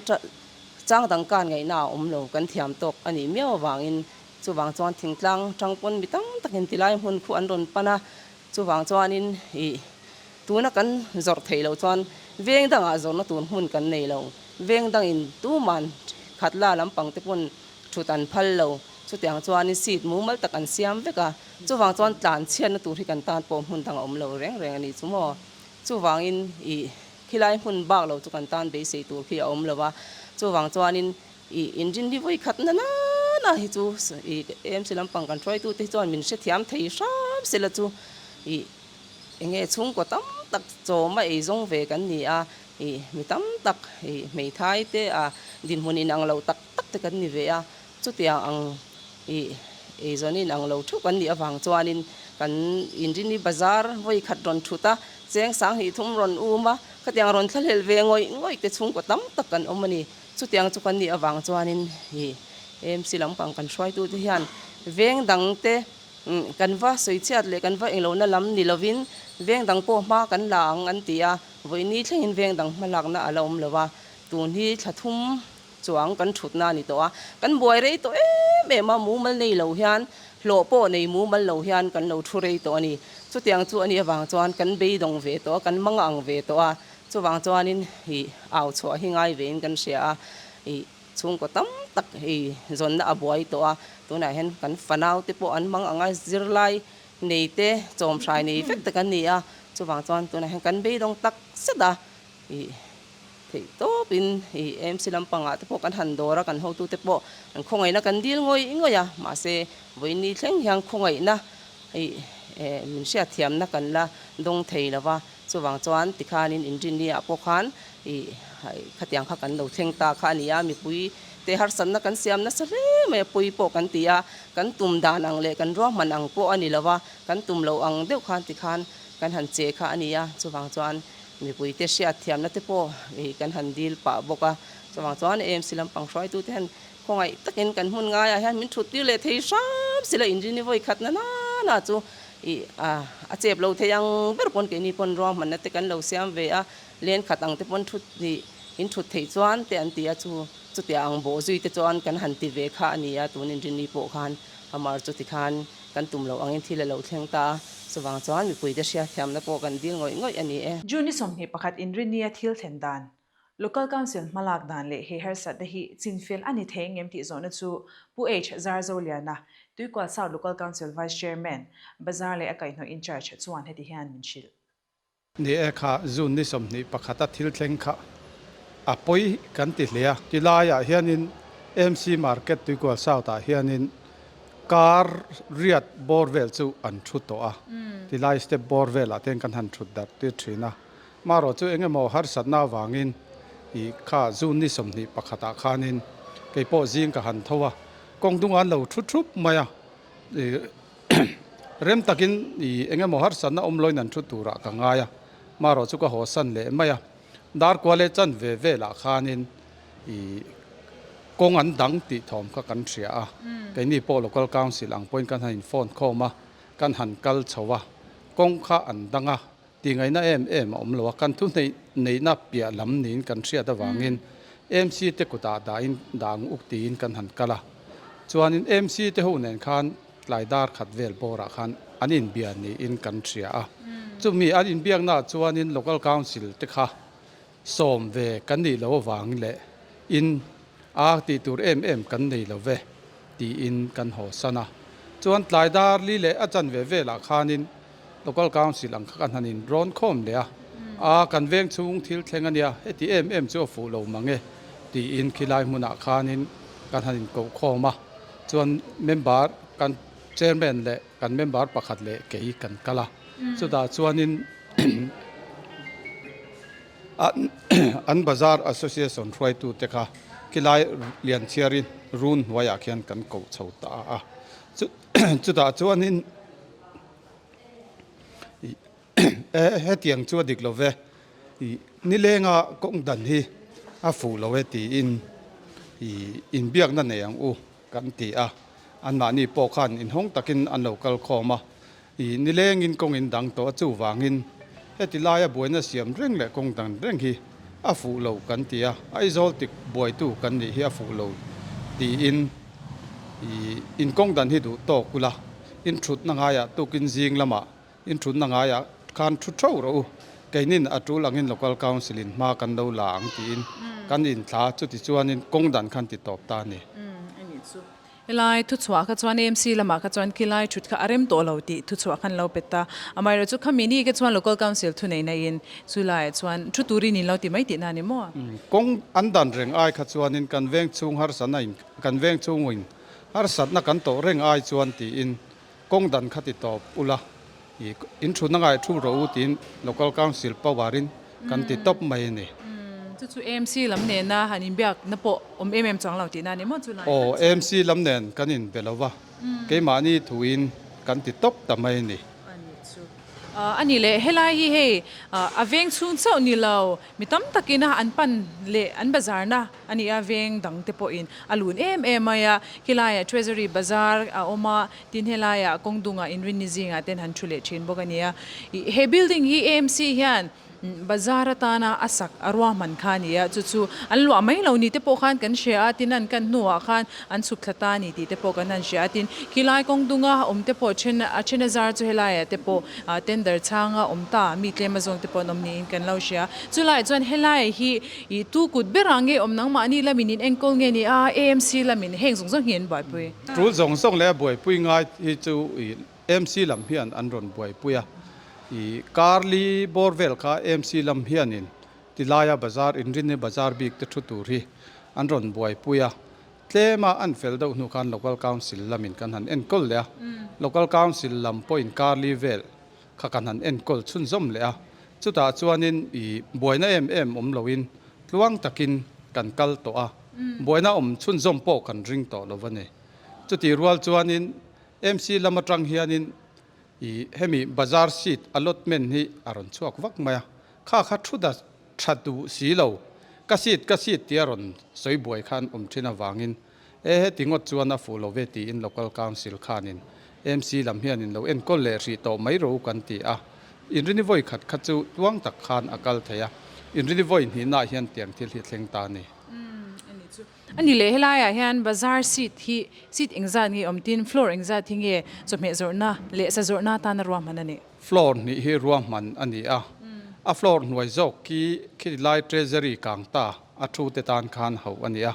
chang dang kan ngaihna a awm lo, kan thiam tawk a nih miau avangin chuvang chuan thingtlang tang pawn mi tam takin tilai hmun khu an rawn pan a, Chuvang chuanin ih tuna kan zawrh theih loh chuan veng dangah zawrhna tur hmun kan nei lo. Veng dangin tuman khatla lampang te pawn thut an phal lo. Chutiang chuanin seat mumal tak an siam vek a, chuvang chuan tlan chhiatna tur hi kan tan pawh hmun dang a awm lo reng reng a nih chu maw. Chuvangin ih khilai hmun bak lo chu kan tan beisei tur khi a awm lo a, chuvang chuanin ih inrin hi vawi khat na nana hi chu ih AMC lampang kan hruaitute hi chuan min hrethiam thei hram sela chu ih eng nge chhungkaw tam tak chawma ei zawng ve kan ni a, ih mi tam tak ih hmeithai te a dinhmun inang lo tak tak te kan ni ve a, Chutiang ang ih eizawn in ang lo thup an nih avang chuanin kan Inrini bazar vawi khat rawn thut a, cheng sanghnih thum rawn um a, khatiang rawn thlahlel ve ngawih ngawih te chhungkaw tam tak kan awm a ni. Chutiang chu kan nih avang chuanin ih AMC lampang kan hruaitute hian veng dang te kan va sawichhiat leh kan va englohna lam ni lovin veng dang pawh hma kan la ang an ti a, vawiini thlengin veng dang hmalakna a la awm lo a, tun hi thla thum Chuang kan thutna a ni tawh a, kan buai rei tawh em em a, mumal nei lo hian hlawh pawh nei mumal lo hian kan lo thu rei tawh a ni. Chutiang chu a nih avang chuan kan beidawng ve tawh a, kan mang ang ve tawh a, chuvang chuanin ih au chhuah hi ngai vein kan hria a, ih chhungkaw tam tak ih zawnna a buai tawh a, tunah hian kan fanau te pawh an mang ang a, zirlai nei te chawmhrai nei vek te kan ni a, chuvang chuan tunah hian kan beidawng tak zet a, ih. Theih tawpin i AMC lampangah te pawh kan han dawr a, kan hotute pawh an khawngaihna kan dil ngawih ngawih a, mahse vawiin ni thleng hian khawngaihna i min hriatthiamna kan la dawng thei lo va, chuvang chuan tikhanin inrinni ah pawh khan i khatiang kha kan lo thleng ta kha a ni a, mipui te harsatna kan siam nasa hle mai a, pawi pawh kan ti a, kan tum dan ang leh kan ruahman ang pawh a ni lo va, kan tum loh ang deuh khan tikhan kan han che kha a ni a, chuvang chuan Mipuite hriatthiamna te pawh ih kan han dil pah bawk a, chuvang chuan AMC lampang hruaitute hian khawngaih takin kan hmun ngaiah hian min thut tir leh thei hram sila inrini vawi khat na nana chu ih a chep lo thei ang ber pawn keini pawn ruahmanna te kan lo siam ve a, len khat ang te pawn thut ih in thut theih chuan te an ti a chu chutia ang bawh zui te chuan kan han ti ve kha a ni a, tun inrini pawh khan amar chuti khan Kan tum loh angin thil a lo thleng ta a, chuvang chuan mipuite hriatthiamna pawh kan dil ngawih ngawih a ni e. June ni 21 inrinnia thil thlen dan, Local Council hmalak dan leh he harsatna hi chinfel a ni thei ngem tih zawhna chu Pu H. Zarzoliana, Tuikual South Local Council Vice Chairman, Bazar leh a kaihhnawih in-charge chuan heti hian min hrilh. Ni e kha June ni 21 a thil thleng kha a pawi kan ti hle a. Ti laiah hianin MC Market Tuikual South ah hianin car riat bawr vel chu an thu tawh a. Ti lai step bawr velah te hian kan han thut darh tir thin a. Marawh chu eng emaw harsatna avangin ih kha June ni 21 ah khanin kei pawh zing ka han tho a, kawng dungah an lo thu thup mai a. Rem takin i eng emaw harsatna awm loin an thu turah ka ngai a, marawh chu ka haw san leh mai a. Darkua leh chan ve velah khanin i kawng an dang tih thawm kha kan hria a, keini pawh Local Council ang pawhin kan han in phone khawm a, kan han kal chho a, kawng kha an dang a, Tihngaihna em em a awm lo a, kan thu neihna piah lam niin kan hriat avangin MC te kutah dahin dang uk tiin kan han kal a. Chuanin MC te ho nen khan tlai dar khat vel bawrah khan an inbia niin kan hria a. Chumi an inbiaknaah chuanin Local Council te kha sawm ve kan nih loh avangin leh in a tih tur em em kan nei lo ve tiin kan haw san a. Chuan tlai dar li leh a chanve velah khanin Local Council ang kha kan han in rawn khawm leh a, a kan veng chhung thil thleng a nia, heti em em chu a fuh lo mang e tiin khilai hmunah khanin kan han in koh khawm a. Chuan member kan chairman leh kan member pakhat leh kei kan kal a, chutah chuanin an Bazar Association hruaitute kha khilai Lianchhiarin run hnuaiah khian kan koh chho ta a, chutah chuanin Hetiang chu a dik lo ve, nilenga kawng dan hi a fuh lo e tiin inbiakna nei ang u kan ti a, anmahni pawh khan inhawng takin an lo kal khawm a, nilengin kawng in dang tawh a chuvangin heti laia buaina siam reng leh kawng dan reng hi a fuh lo kan ti a, Aizawl tik buaitu kan nih hi a fuh lo tiin inkawng dan hi duh tawk ula. In thutna ngaiah tukin zing lamah in thutna ngaiah khan thu theuh rawh u, keinin a tul angin Local Council in hma kan lo la ang tiin kan inthla, chuti chuanin kawng dan khan ti tawp ta a ni. Umm a nih chu. Helai thuchhuah kha chuan AMC lamah kha chuan khilai thut kha a rem tawh lo tih thuchhuah khan lo pet ta. Amaherawhchu khami ni kha chuan Local Council thuneihna in chu laiah chuan thu turin in lo ti mai tihna a ni maw? Kawng an dan reng ai kha chuanin kan veng chhung harsatna in kan veng chhungin harsatna kan tawh reng ai chuan tiin kawng dan kha ti tawp ula i in thutna ngai thu rawh u tiin Local Council power in kan ti tawp mai a ni. Chu chu AMC lam nena han inbiakna pawh awm em em chuang lo tihna a ni maw chu lai Aw, AMC lam nen kan inbe lo va, keimahni thuin kan ti tawp ta mai a ni. A ni chu. A ni leh, helai hi hei a veng chhung chauh ni lo, mi tam takin a an pan leh an bazarna a ni a, veng dang te pawhin a lun em em mai a, khilaiah Treasury bazar a awm a, tin helaiah kawng dungah inrinni zingah ten han thu leh thin bawk a ni a. He building hi AMC hian Bazar atana a sak a ruahman kha a ni a, chu chu an luah mai lo ni te pawh khan kan hria a, tin an kan hnuah khan an chhuk thla ta a ni tih te pawh kan han hria a, tin khilai kawng dunga awm te pawh then a then a zar chu helaiah te pawh tender chhanga awm ta mi tlem a zawng te pawh an awm niin kan lo hria. Chulaiah chuan helai hi ih tu kut berah nge awm nangmahni lamin in enkawl nge ni a, AMC lamin heng zawng zawng hi an buaipui. Tul zawng zawng leh a buaipui ngai hi chu ih MC lam hian an rawn buaipui a, ih Karli bawr vel kha MC lam hianin tilaia bazar inrinni bazar bik te thu tur hi an rawn buaipui a, tlema an fel deuh hnu khan Local Council lamin kan han enkawl leh a, Local Council lam pawhin Karli vel kha kan han enkawl chhunzawm leh a, chutah chuanin ih buaina em em awm loin tluang takin kan kal tawh a, buaina awm chhunzawm pawh kan ring tawh lo a ni. Chutih rual chuanin MC lam atang hianin ih hemi bazar seat allotment hi a rawn chhuak vak mai a, kha kha thu da tha duh si lo, ka seat ka seat tia rawn sawi buai khan awm thin avangin e heti ngawt chuan a fuh lo ve tiin Local Council khanin MC lam hianin lo enkawl leh hrih tawh mai ro kan ti a, inrini vawi khat kha chu tluang tak khan a kal thei a, inrini vawi hnihnaah hian tiang thil hi thleng ta a ni. A ni leh helaiah hian bazar seat hi seat engzat nge awm tin floor engzat hi nge chawhmeh zawrhna leh sa zawrhna atana ruahman a ni. Floor hnih hi ruahman a ni a, a floor hnuai zawk khi khi lai treasury kang ta a thu te tan khan hauh a ni a,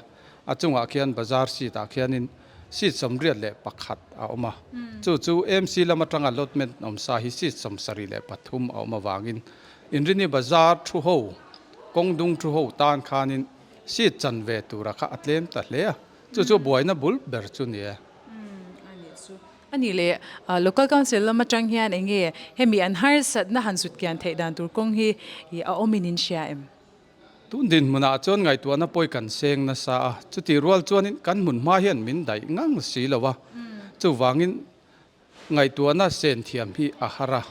a chungah khian bazar seat ah khianin seat 81 a awm a, chu chu MC lam atanga allotment awm sa hi seat 73 a awm avangin Inrini bazar thu ho kawng dung thu ho tan khanin Seat chan ve tura kha a tlem ta hle a, chu chu buaina bul ber chu ni e. A nih chu. A nih leh, Local Council lam atang hian eng nge hemi an harsatna han zut kian theih dan tur kawng hi a awmin in hria em? Tun dinhmunah chuan ngaihtuahna pawi kan seng nasa a, chutih rual chuanin kan hmun hma hian min daih ngang si lo a, chuvangin Ngaihtuahna sen thiam hi a har a,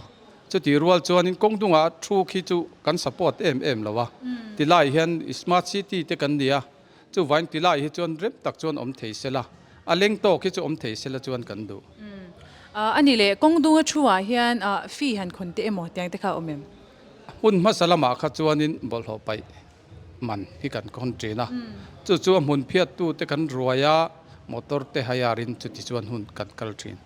chutih rual chuanin kawng dungah thu khi chu kan support em em lo a, tilai hian smart city te kan ni a, chuvain tilai hi chuan rem tak chuan awm thei sela, a leng tawk hi chu awm thei sela chuan kan duh. A ni leh, kawng dunga thu ah hian fee han khawn te emaw tiang te kha a awm em? Hmun hmasa lamah kha chuanin bawlhhlawh paih man hi kan khawn thin a, chu chu a hmun phiattu te kan ruai a, motor te hire in chuti chuan hun kan kal thin.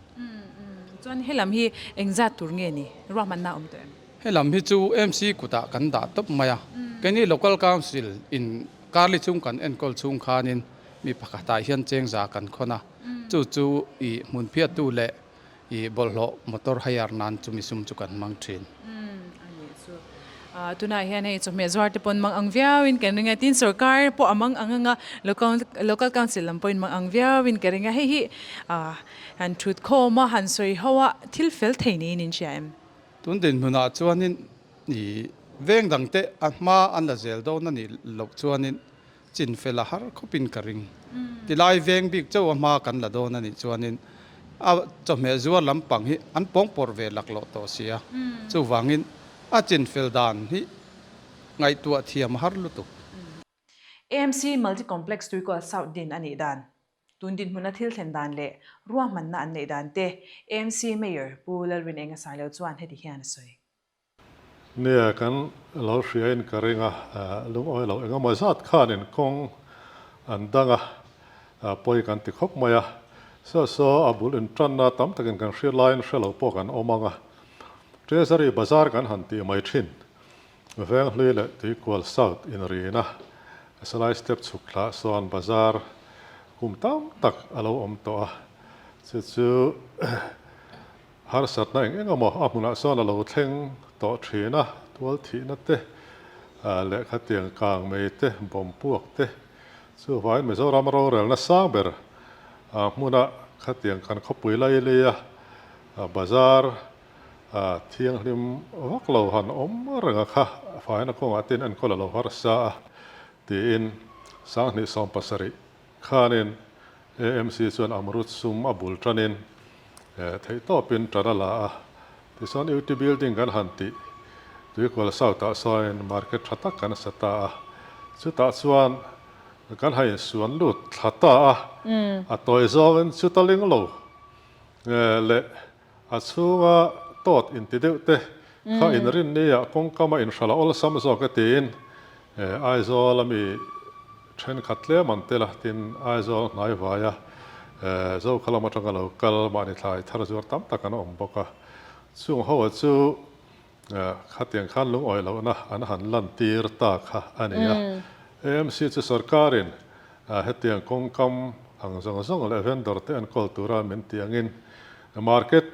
Chuan helam hi engzat tur nge ni? Ruahmanna a awm tawh em? Helam hi chu MC kutah kan dah tawp mai a, keini Local Council in Karli chung kan enkawl chhung khanin mi pakhatah hian chengza kan khawn a, chu chu ih hmun phiattu leh I bawlhhlawh motor hire nan chumi sum chu kan hmang thin. A nih chu. Tunah hian hei chawhmeh zuar te pawn mang ang viauin kan ring a, tin sorkar pawh a mang ang ang a, local local council lam pawhin mang ang viauin ka ring a, hei hi han thut khawm a, han sawi ho a, thil fel thei niin in hria em? Tun dinhmunah chuanin i veng dangte a hma an la zel dawn a nih loh chuanin Chin fel a har khawpin ka ring. Tilai veng bik chauh a hma kan la dawn a nih chuanin a chawhmeh zuar lampang hi an pawngpawrh ve laklawh tawh si a, chuvangin a chin fel dan hi ngaihtuah thiam a har lutuk. AMC Multi Complex Tuikual South din a nih dan, tun dinhmuna thil thlen dan leh ruahmanna an neih dan te AMC Mayor Pu Lalrinenga Sailo chuan heti hian a sawi. Nia, kan lo hriain ka ring a, lungawi lo engemaw zat khanin kawng an dang a, pawi kan ti khawp mai a. Saw saw a bul intanna tam takin kan hriat laiin hre lo pawh kan awm ang a. Treasury Bazar kan han tih mai thin, Venghlui leh Tuikual South inrina Salai step chhuk thlah sawn Bazar. kum tam tak a lo awm tawh a, chu chu harsatna eng eng emaw a hmunah sawn a lo thleng tawh thin a, tual thihna te, lehkha tiang kang mai te, bomb puak te, chuvangin Mizoram rorelna sang ber hmuna khatiang kan khawpui lai leia bazar thianghlim vak lo han awm reng a kha faina kawngah te in enkawl a lo harsa a tiin 2017 khanin AMC chuan Amrut sum a bul tanin theihtawpin tan a la a, tichuan UT building kan han tih Tuikual South ah sawn market tha tak kan sa ta a, chutah chuan kan han insuan lut thla ta a, a tawi zawngin chuta ling lo leh A chhunga tawt inti deuh te kha inrinni ah kawngkam a inhralh a awlsam zawk e tiin Aizawl a mi thenkhat tlem an tel a, tin Aizawl hnaivaia Zokha lam atanga lo kal mahni thlai thar zuar tam tak an awm bawk a. Chung ho chu khatiang khan lungawi lohna an han lantir ta kha a ni a. AMC chu sorkarin Hetiang kawngkam ang zawng zawng leh vendor te enkawl tura min tih angin market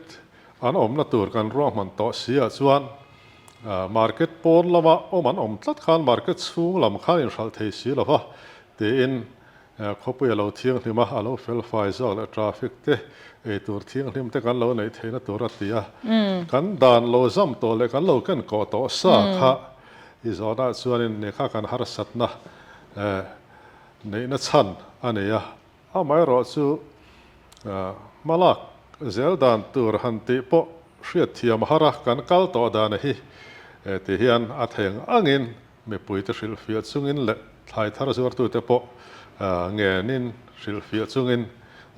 an awmna tur kan ruahman tawh si ah chuan market pawn lama awm an awm tlat khan market chhung lam khan inhralh thei si lo va tiin khawpui a lo thianghlim a, a lo felfai zawk leh traffic te eitur thianghlim te kan lo neih theihna tur a ti a, kan dan lo zam tawh leh kan lo ken kawh tawh sa kha i zawnah chuanin ni kha kan harsatna Neihna chhan a nei a, amaherawh chu hmalak zel dan tur han tih pawh hriatthiam har a, kan kal tawh dan hi ti hian a theng angin mipuite hrilhfiah chungin leh thlai thar zuartute pawh ngenin hrilhfiah chungin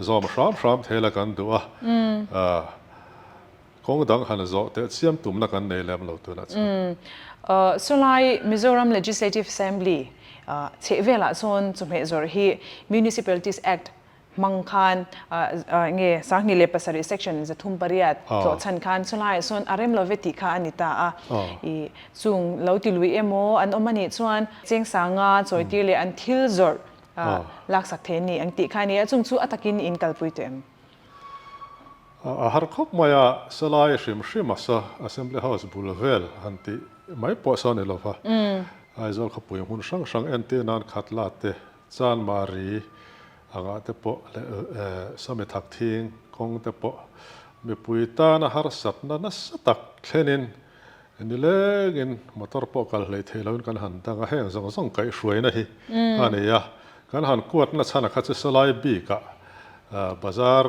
zawm hram hram thei la kan duh a. Kawng dang han zawh teh chiam tumna kan nei lem lo tunah chuan. Sawlai Mizoram Legislative Assembly chheh velah chuan chawhmeh zawrh hi Municipalities Act hmang khan nge 2007 section 38 tlawh chhan khan sawlaiah sawn a rem lo ve tih kha a ni ta a. I chung lo ti lui emaw an awm a nih chuan cheng sanga chawitir leh an thil zawrh laksak thei a ni ang tih kha a ni a, chung chu a takin in kalpui tawh em? A har khawp mai a, salai hrim hrim a sa, Assembly House bul vel han tih mai pawh sawn ni lova, Aizawl khawpui hmun hrang hrang entir nan khat la te, Chanmari angah te pawh leh Sami thak thing kawng te pawh mipui tana harsatna nasa tak thlenin nilengin motor pawh kal hlei thei loin kan han dang a, heng zawng zawng kaihhruaina hi a ni a, kan han kuatna chhan kha chu salai bikah bazar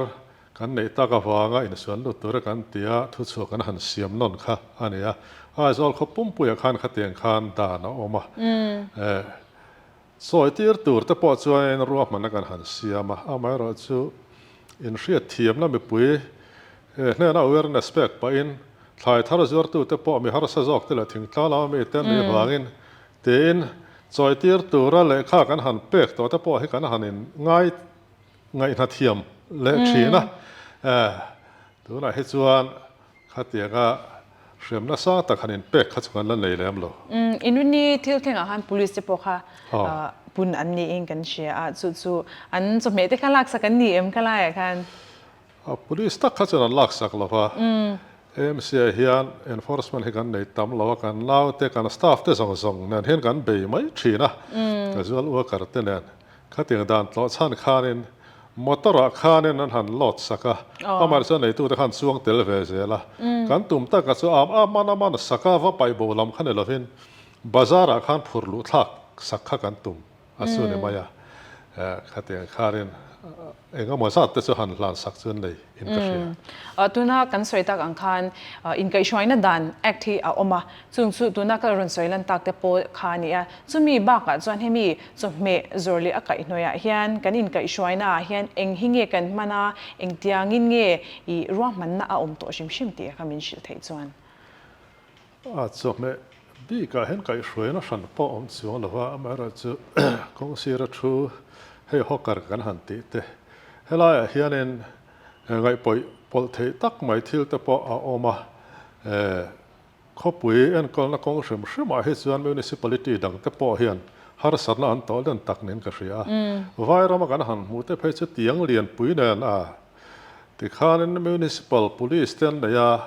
Kan neih tak avanga insuan lut tura kan tia thuchhuah kan han siam nawn kha a ni a. Aizawl khaw pumpuiah khan khatiang khan dan a awm a. Sawi tir tur te pawh chuanin ruahmanna kan han siam a. Amaherawhchu inhriat thiamna mipui hnena awareness pek pahin thlai thar zuartute pawh mi harsa zawk te leh thingtlang lama mite an nih avangin tiin chawi tir tura lehkha kan han pek tawh te pawh hi kan han in ngai Ngaihna thiam leh thin a, tunah hi chuan khatianga hremna sang tak han inpek kha chu kan la nei lem lo. Inrini thil thlengah khan police te pawh kha pun an niin kan hria a, chu chu an chawhmeh te kha laksak an ni em kha laiah khan? Police tak kha chuan an laksak lo va, AMC ah hian enforcement hi kan nei tam lo a, kan naute, kan staff te zawng zawng nen hian kan bei mai thin a, casual worker te nen. Khatiang dan tlawh chhan khanin motor ah khanin an han load sak a, amah chuan neitute khan chuang tel ve zel a. Kan tum taka chu am a man a man sak a, va paih bo lam kha ni lovin bazar ah khan phur luh thlak sak kha kan tum a chu ni mai a. Khatiang khanin Eng emaw zat te chu han hlan sak chu an nei in ka hria. Tuna kan sawi tak ang khan inkaihhruaina dan Act hi a awm a, chung chu tuna ka rawn sawi lan tak te pawh kha a ni a. Chumi bakah chuan hemi chawhmeh zawr leh a kaihhnawihah hian kan inkaihhruaina ah hian eng hi nge kan hman a, engtiangin nge i ruahmanna a awm tawh hrim hrim tih kha min hrilh theih chuan. A chawhmeh bikah hian kaihhruaina hran pawh awm chuang lo va, amaherawhchu kawng sira thu hei hawker kan han tih te, helaiah hianin ngaihpawih pawlh theih tak mai thil te pawh a awm a, khawpui enkawlna kawng hrim hrimah hi chuan municipality dang te pawh hian. Harsatna an tawh len tak niin ka hria a. Vairama kan han hmuh te phei chu tiang lianpui nen a tikhanin Municipal Police te an nei a,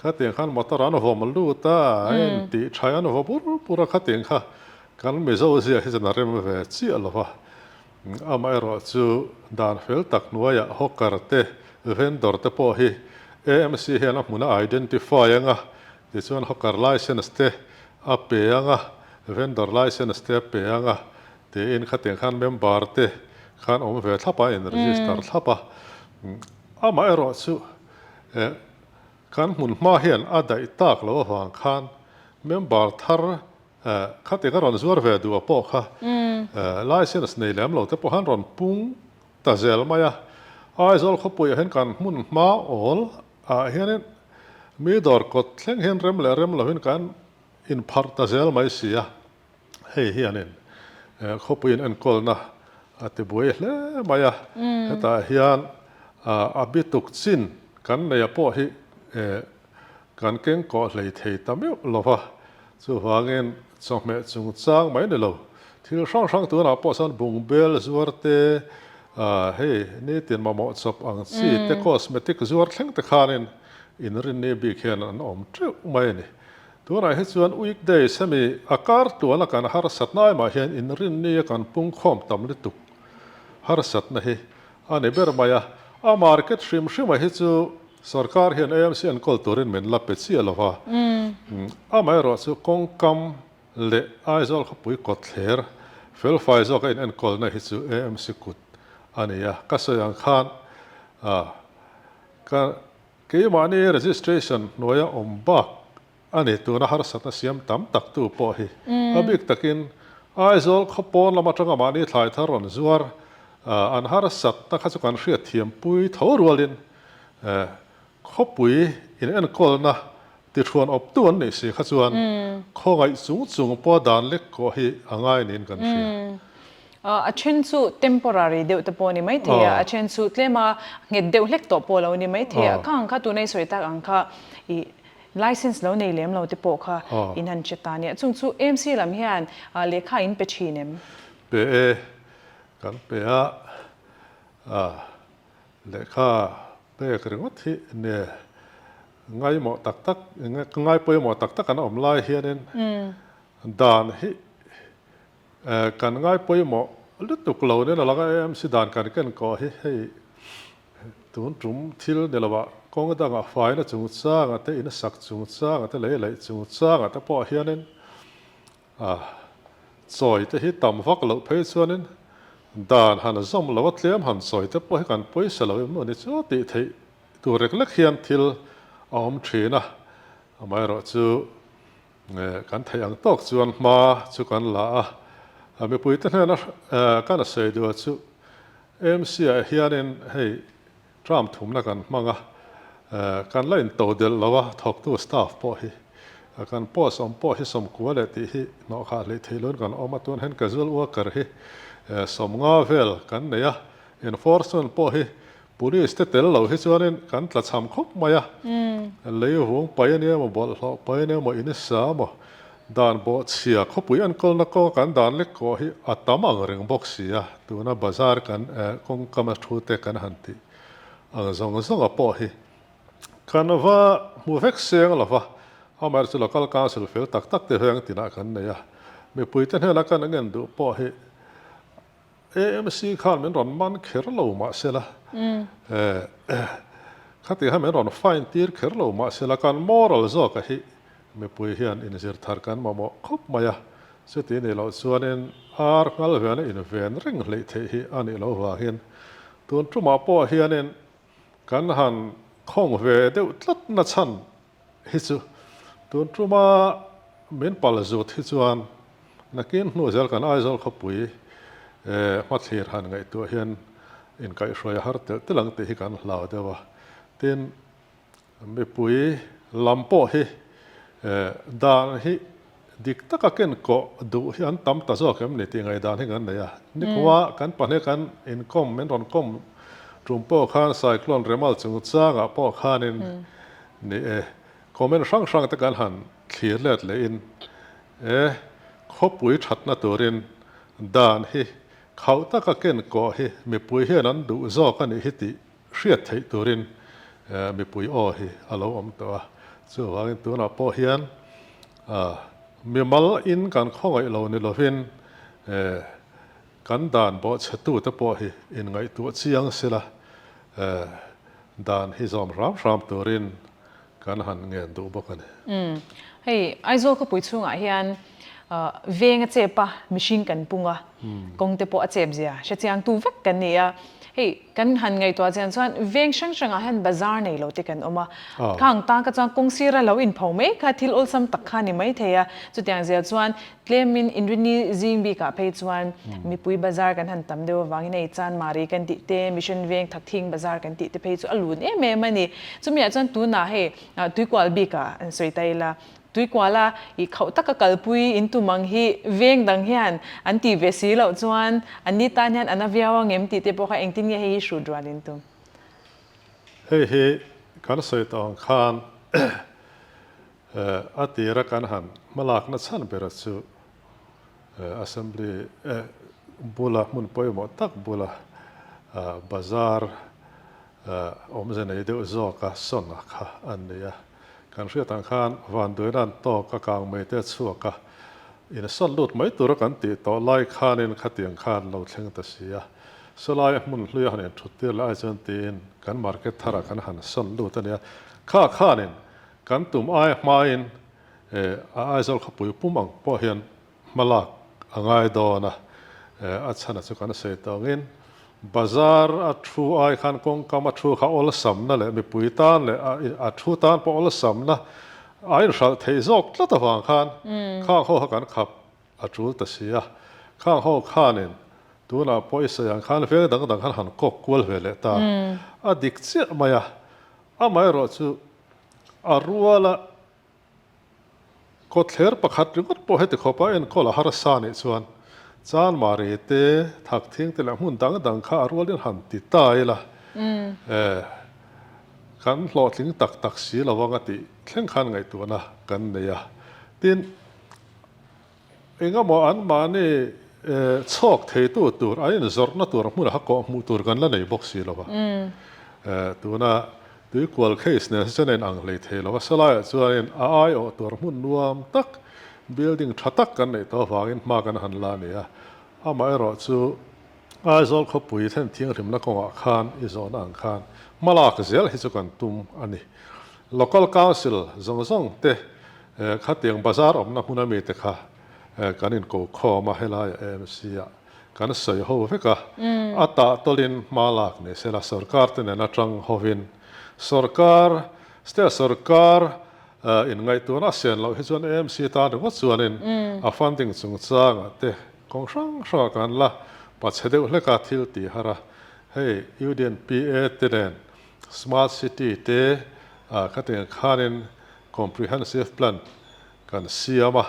khatiang khan motor an vawm lut a, a intih tha an vaw bur bur a, khatiang kha kan Mizo zia hi chuan a rem ve chiah lo va. Amaherawhchu dan fel tak hnuaiah hawker te, vendor te pawh hi AMC hian a hmun a identify anga, tichuan hawker license te a pe anga, vendor license te a pe anga, tiin khatiang khan member te khan awm ve thlap a, in register thlap a. Amaherawhchu kan hmun hma hian a daih tak loh avang khan member thar Khati ka rawn zuar ve duh a pawh kha license nei lem lo te pawh han rawn pung ta zel mai a. Aizawl khawpuiah hian kan hmun hma awl ah hianin mi dawr kawt thleng hian rem leh rem lohin kan inpharh ta zel mai si a. Hei hianin khawpuiin enkawlna a ti buai hle mai a. Hetah hian a bituk chin kan neia pawh hi Kan keng kawh hlei thei ta meuh lo va, chuvangin chawhmeh chungchang mai ni lo, thil hrang hrang tunah pawh chuan bungbel zuar te, hei nitin mamawh chawp ang chi te, cosmetic zuar thleng te khanin inrinni bik hian an awm teuh mai a ni. Tunah hi chuan weekdays hemi a kar tuana kan harsatna aimah hian inrinni a kan pungkhawm tam lutuk harsatna hi a ni ber mai a, a market hrim hrima hi chu Sorkar hian AMC enkawl turin min la pe chiah lo va, amaherawhchu kawngkam leh Aizawl khawpui kawtthler felfai zawka in enkawlna hi chu AMC kut a ni a. Ka sawi ang khan ka keimahni registration hnuaia awm bak a ni. Tuna harsatna siam tam tak tu pawh hi a bik takin Aizawl khawpawn lam atanga mahni thlai thar rawn zuar an harsatna kha chu kan hriatthiam pui tho rualin Khawpui in enkawlna tihruan awptu an nih si kha chuan khawngaih chung chung pawh dan lek kawh hi a ngai niin kan hria. A then chu temporary deuh te pawh a ni maithei a, a then chu tlema nghet deuh hlek tawh pawh lo ni maithei a. Kha ang kha tuna i sawi tak ang kha i license lo nei lem lo te pawh kha in han che ta nia. Chung chu AMC lam hian lehkha in pe thin em? Pe e, kan pe a. Lehkha pek ringawt hi nge ngaimawh tak tak, ngai pawimawh tak tak an awm lai hianin dan hi kan ngai pawimawh lutuk lo nen a lang a, AMC dan kan ken kawh hi hei tun tum thil ni lovah kawng dangah faina chungchangah te, in sak chungchangah te, lei laih chungchangah te pawh hianin A chawi te hi tam vak loh phei chuanin dan han zawm lo a tlem han chawi te pawh hi kan pawisa lo em ni chu tih theih tur rek lek hian thil a awm thin a, amaherawhchu kan theih ang tawk chuan hma chu kan la a, mipuite hnena kan a sawi duh chu AMC ah hianin hei Term thumna kan hmang a, kan la into delh lo a, thawktu staff pawh hi kan post awm pawh hi sawmkua leh tih hi hnawhkhah hleih theih loin kan awm a, tun hian casual worker hi sawmnga vel kan nei a, enforcement pawh hi police te tel lo hi chuanin kan tla cham khawp mai a, lei vung pai ania emaw bawlhhlawh pai ania emaw in sa emaw dan bawhchhia khawpui enkawlna kawnga kan dan lek kawh hi a tam ang reng bawk si a, tuna bazar kan kawngkama thu te kan han tih ang zawng zawnga pawh hi kan va hmu vek seng lo va, amaherawhchu chu local council fel tak tak te veng tinah kan nei a, mipuite hnena kan ngen duh pawh hi AMC khan min rawn man kher lo mahsela, khati khan min rawn fine tir kher lo mahsela kan moral zawka hi mipui hian inzir thar kan mamawh khawp mai a, chuti nih loh chuanin ar nghal vena inven reng hleih theih hi a nih loh vangin tun tumah pawh hianin kan han khawng ve deuh tlat na chhan hi chu tun tuma min pal zut hi chuan nakin hnu zel kan Aizawl khawpui hmathlir han ngaihtuah hian inkaihhruai a har telh telh ang tih hi kan hlau deuh a. Tin, mipui lam pawh hi dan hi dik taka ken kawh duh hi an tam ta zawk em ni tih ngaihdan hi kan nei a. Nikhua kan pahnih kan inkawm min rawn kawm tum pawh khan Cyclone Remal chungchangah pawh khanin Ni e, comment hrang hrang te kan han thlir let leh in e khawpui thatna turin. dan hi khauh taka ken kawh hi mipui hian an duh zawk a nih hi tih hriat theih turin mipui aw hi a lo awm tawh a. Chuvangin tunah pawh hian mimal in kan khawngaih lo ni lovin kan dan bawhchhetute pawh hi inngaihtuah chiang sila dan hi zawm hram hram turin kan han ngen duh bawk a ni. Umm. Hei Aizawl khawpui chhungah hian veng a chep a, mihring kan pung a, kawng te pawh a chep zia hre chiang tu vek kan ni a. Hei kan han ngaihtuah chian chuan veng hrang hrangah hian bazar nei lo te kan awm a, khang tan kha chuan kawng sira lo inpho mai kha thil awlsam tak kha a ni mai thei a. Chutiang zel chuan Tlemin Inrini zing bikah phei chuan mipui bazar kan han tam deuh avangin hei Chanmari kan tih te, Mission Veng Thakthing bazar kan tih te phei chu a lun em em a ni. Chumiah chuan tunah hei Tuikual bikah an sawi ta ila, Tuikuala i khauh taka kalpui in tum ang hi veng dang hian an tih ve si loh chuan an ni tan hian an a viau ang em tih te pawh kha engtin nge hei hi hrut rual in tum? Hei hi kan sawi tawh ang khan A tira kan han hmalakna chhan bera chu Assembly bula hmun pawimawh tak bula bazar awmze nei deuh zawka sawn a kha an ni a. Kan hriat ang khan vanduaina an tawk a kang mai te a chhuak a, insawn lut mai tura kan tih tawh lai khanin khatiang khan lo thleng ta si a. Sawlaia hmun hluia han inthut tir leh ai chuan tiin kan market tharah kan han sawn lut a nia. Kha khanin Kan tum ai hmain a Aizawl khawpui pum ang pawh hian hmalak a ngai dawn a, a chhana chu kan sawi tawngin bazar a thu ai khan kawngkam a thu kha awlsamna leh mipui tan leh a thu tan pawh awlsamna a inhralh theih zawk tlat avang khan khang ho kha kan khap a tul ta si a, khang ho khanin tunah pawh i sawi ang khan veng dang dang khan han kawk kual ve leh ta a dik chiah mai a, amaherawh chu A ruala kawtthler pakhat ringawt pawh heti khawpa enkawl a harsa nih chuan Chanmari te, Thakthing te leh hmun dang dang kha a rualin han ti ta ila kan hlawhtling tak tak si lo anga tih thleng khan ngaihtuahna kan nei a. Tin, Engemaw anmahni chhawk theitu tur, an inzawrhna tur hmunah kha kawh hmuh tur kan la nei bawk si lo va. Tuna Tuikual case nen hi chuan a inang hlei thei lo va, salaiah chuanin a aiawh tur hmun nuam tak, building tha tak kan neih tawh avangin hma kan han la a ni a. Amaherawh chu Aizawl khawpui thlen thianghlimna kawngah khan i zawhna ang khan hmalak zel hi chu kan tum a ni. Local Council zawng zawng te khatiang bazar awmna hmuna mite kha kan inko khawm a, helaiah AMC ah kan sawi ho vek a, a tah tawlin hma lak ni sela sorkar te nen atang hovin sorkar, state sorkar inngaihtuahna a sian loh hi chuan AMC tan ringawt chuanin a funding chungchangah te kawng hrang hrangah kan la pachhe deuh hlek a thil tih har a, hei UDNPA te nen Smart City te khatiang khanin Comprehensive Plan kan siam a,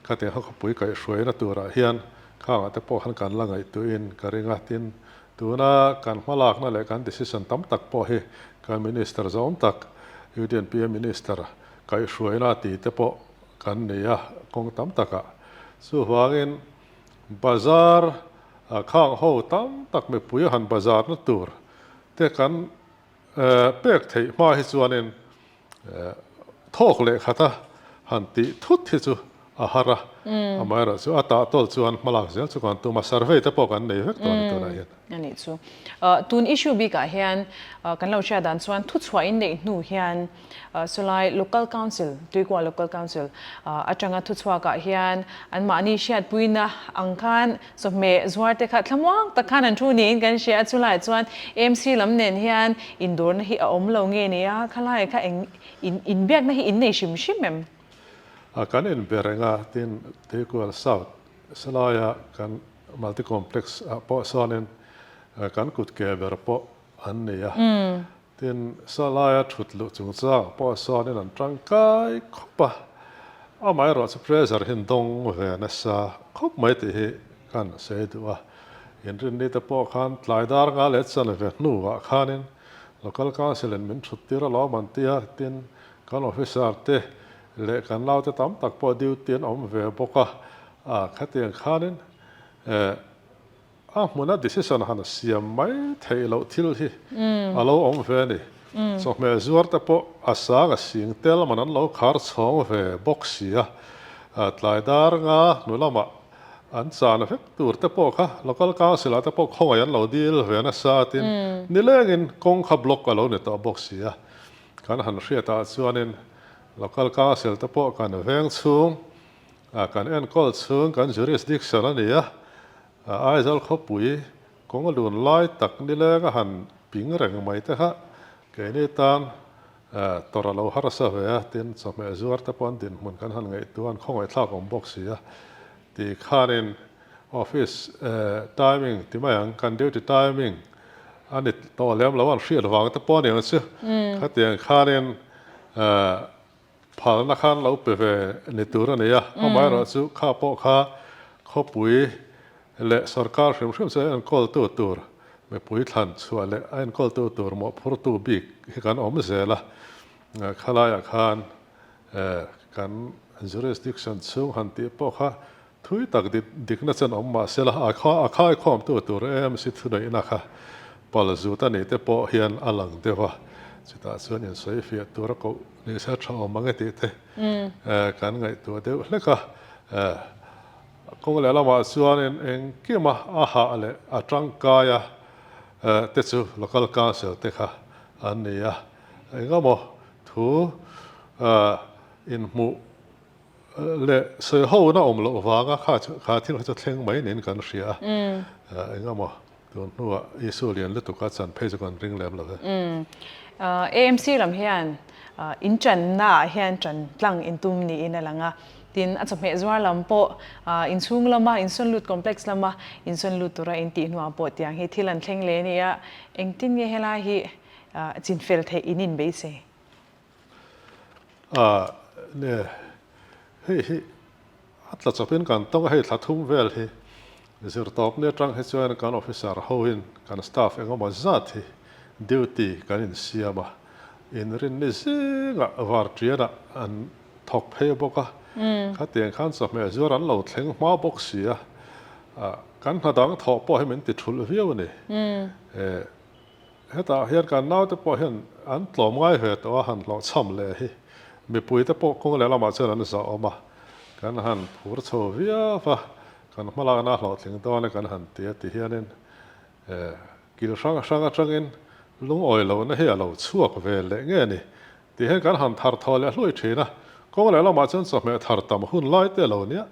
khatiang kha khawpui kaihhruaina turah hian khangah te pawh khan kan la ngaihtuahin ka ring a, tin tuna kan hmalakna leh kan decision tam tak pawh hi kan Minister zawm tak UDNPA Minister kaihhruaina ti te pawh kan nei a kawng tam takah. Chuvangin bazar khang ho tam tak mipui han bazarna tur te kan pek theih hma hi chuanin thawk leh khata han tih thut hi chu a har a, amaherawh chu a tahtawl chuan hmalak zel chu kan tum a, survey te pawh kan nei vek tawh a ni tunah hian. A nih chu. Tun issue bikah hian kan lo hriat dan chuan thuchhuah in neih hnu hian Sawlai Local Council, Tuikua Local Council atanga thuchhuakah hian anmahni hriatpuina ang khan chawhmeh zuar te kha thlamuang tak khan an thu niin kan hria a, chulaiah chuan AMC lam nen hian indawrna hi a awm lo nge ni a, khalai kha eng inbiakna hi in nei hrim hrim em? Kan inbe reng a, tin Tuikual South Sawlaia kan Multi Complex ah pawh sawnin kan kut ke ber pawh an nei a. Tin, Salaia thut luh chungchang pawh sawnin an tangkai khawp a, amaherawh chu pressure hi an dawng ve nasa khawp mai tih hi kan sawi duh a. Inrinni te pawh khan tlai dar nga leh chan ve hnuah khanin Local Council in min thut tir alawm an ti a, tin kan officer te leh kan naute tam tak pawh duty an awm ve bawk a, khatiang khanin. A hmuna decision han siam mai theih loh thil hi a lo awm ve a ni. Chawhmeh zuar te pawh a sang a sing tel man an lo khar chhawng ve bawk si a. Tlai dar nga hnu lamah an chan vek tur te pawh kha local council ah te pawh khawngaih an lo dil ve nasa tin nilengin kawng kha block a lo ni tawh bawk si a. Kan han hriatah chuanin local council te pawh kan veng chhung Kan enkawl chhung kan jurisdiction a ni a, Aizawl khawpui kawng lun lai tak nileng a han ping reng mai te kha keini tan tawrh a lo harsa ve a, tin chawhmeh zuar te pawh an dinhmun kan han ngaihtuah an khawngaihthlak awm bawk si a ti khanin office timing ti mai ang kan duty timing a ni tawh lem lo an hriat vang te pawh a ni ang chu khatiang khanin Phalna khan lo pe ve ni tur a ni a, amaherawhchu kha pawh kha khawpui leh sorkar hrim hrim chu a enkawltu tur mipui thlan chhuah leh a enkawltu tur mawhphurtu bik hi kan awm zel a, khalaiah khan kan jurisdiction chhung han tih pawh kha Thui tak dikna chen awm mah sela, a kha a khaikhawmtu tur AMC thuneihna kha pal zut a nih te pawh hian a lang deuh a, chutah chuan insawi fiah tura koh ni se tha awm ang e tih te kan ngaihtuah deuh hlek a. Kawng lehlamah chuanin engkima a hah leh a tangkaia te chu Local Council te kha an ni a, engemaw thu inhmuh Leh sawi ho na awm loh vanga kha chu kha thil kha chu thleng mai niin kan hria a, eng emaw tun hnuah Isu lian lutuk a chan phei chu kan ring lem lo ve. AMC lam hian in channa ah hian chan tlang in tum niin a lang a, tin a chawhmeh zuar lam pawh inchhung lama insawn lut complex lama insawn lut tura in tih hnuah pawh tiang hi thil an thleng leh a ni a, engtin nge helai hi chinfel theih in inbeisei? A ne hei hi a tla chawpin kan tawng a, hei thla thum vel hi zirtawp ni atang hi chuan kan officer hoin kan staff engemaw zat hi duty kan insiam a, inrinni zingah varṭianah an thawk phei bawk a, khatiang khan chawhmeh zuar an lo thleng hma bawk si a, kan hna dang thawh pawh hi min ti thulh viau a ni. Hetah hian kan naute pawh hian an tlawm ngai ve tawh a, han hlawhchham leh hi mipuite pawh kawng leh lamah chuan an zahawm a, kan han phur chho viau a, kan hmalakna a hlawhtling dawn e kan han ti a ti hianin kil hrang hrang atangin lungawi lohna hi a lo chhuak ve leh nge ni tih hian kan han thar thaw leh hluai thin a, kawng leh lamah chuan chawhmeh thar tam hun lai te lo nia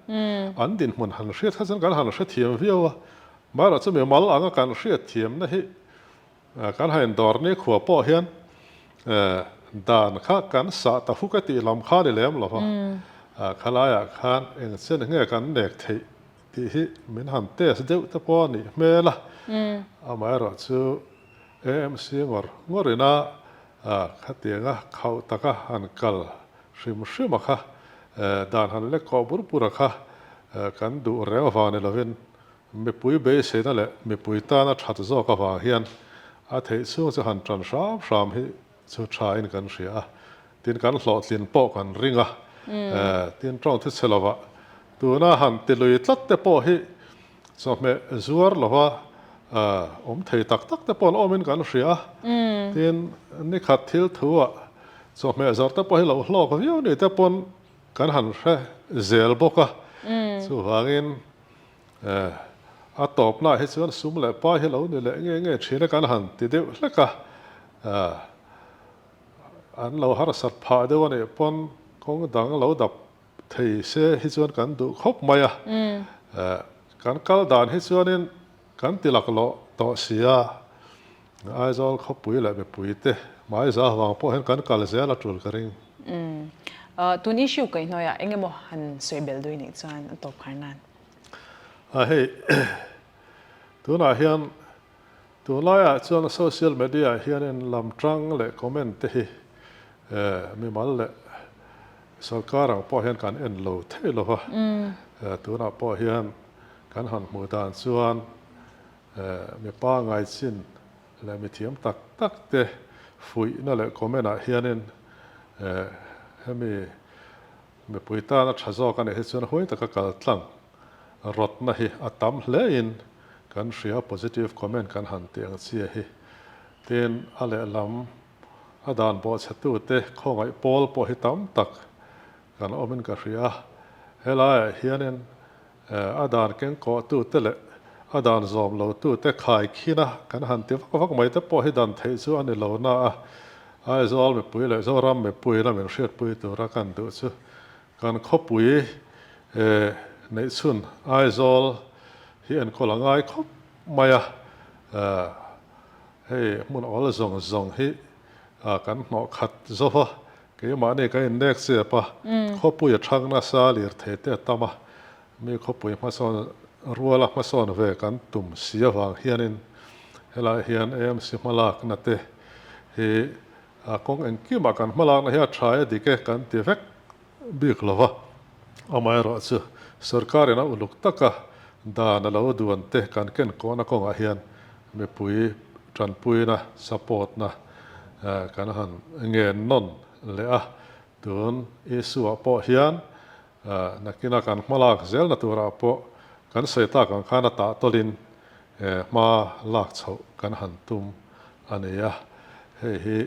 an dinhmun han hriat kha chuan kan han hrethiam viau a, Mahrawh chu mimal anga kan hriatthiamna hi kan han indawr ni khua pawh hian dan kha kan sah ta huk a tih lam kha ni lem lo va, khalaiah khan eng chen nge kan nek theih tih hi min han test deuh te pawh a nih hmel a, amaherawh chu AMC ngawr ngawr ina khatianga khauh taka han kal hrim hrim a kha dan han lek kawh bur bur a kha kan duh reng avang ni lovin Mipui beiseina leh mipui tana that zawk avang hian a theih chhung chu han tan hram hram hi chu thain kan hria a, tin kan hlawhtlin pawh kan ring a, tin tawng thu chhe lovah tuna han ti lui tlat te pawh hi chawhmeh zuar lova awm thei tak tak te pawh an awmin kan hria a, tin nikhat thil thuah chawhmeh zawrh te pawh hi lo hlawk viau ni te pawn kan han hre zel bawk a, chuvangin A tawpnaah hi chuan sum leh pa hi lo ni leh nge nge thin a kan han ti deuh hlek a, an lo harsat phah deuh a nih pawn kawng dang lo dap thei se hi chuan kan duh khawp mai a, kan kal dan hi chuanin kan ti laklawh tawh si a, Aizawl khawpui leh mipui te hmaiza vang pawh hian kan kal zel a tul ka ring. Tun issue kaihhnawihah eng emaw han sawi bel dui nih chuan a tawp khar nan. A hei tunah hian tunlaiah chuan social media ah hianin lam tang leh comment te hi mimal leh sorkar ang pawh hian kan en lo thei lo va, tunah pawh hian kan han hmuh dan chuan Mipa ngaichin leh mithiam tak tak te fuihna leh comment ah hianin hemi mipui tana tha zawk a nih hi chuan huai taka kal tlang Rawtna hi a tam hlein kan hria, positive comment kan han tih ang chiah hi. Tin, a lehlam a dan bawhchhetute khawngaih pawl pawh hi tam tak kan awmin ka hria. Helaiah hianin a dan kengkawhtute leh a dan zawm lotute khaikhina kan han ti vak vak mai te pawh hi dan theih chu a ni lo na a, Aizawl mipui leh Zoram mipuiin a min hriatpui tura kan duh chu Kan khawpui neihchhun Aizawl hi enkawl a ngai khawp mai a, hei hmun awl zawng zawng hi kan hnawh khat zo va, keimahni kan innek chep a, khawpui a thang nasa lirthei te a tam a, mi khawpui hmasawn ruala hmasawn ve kan tum si avang hianin helai hian AMC hmalakna te hi A kawng engkimah kan hmalakna hi a tha e dik e kan ti vek bik lo va, amaherawhchu sorkarin a uluk taka dan a lo duan te kan ken kawhna kawngah hian mipui tanpuina, support na, kan han ngen nawn leh a, tun issue ah pawh hian nakina kan hmalak zelna turah pawh kan sawi tak ang khan a tahtawlin hma lak chhoh kan han tum a ni a, hei hi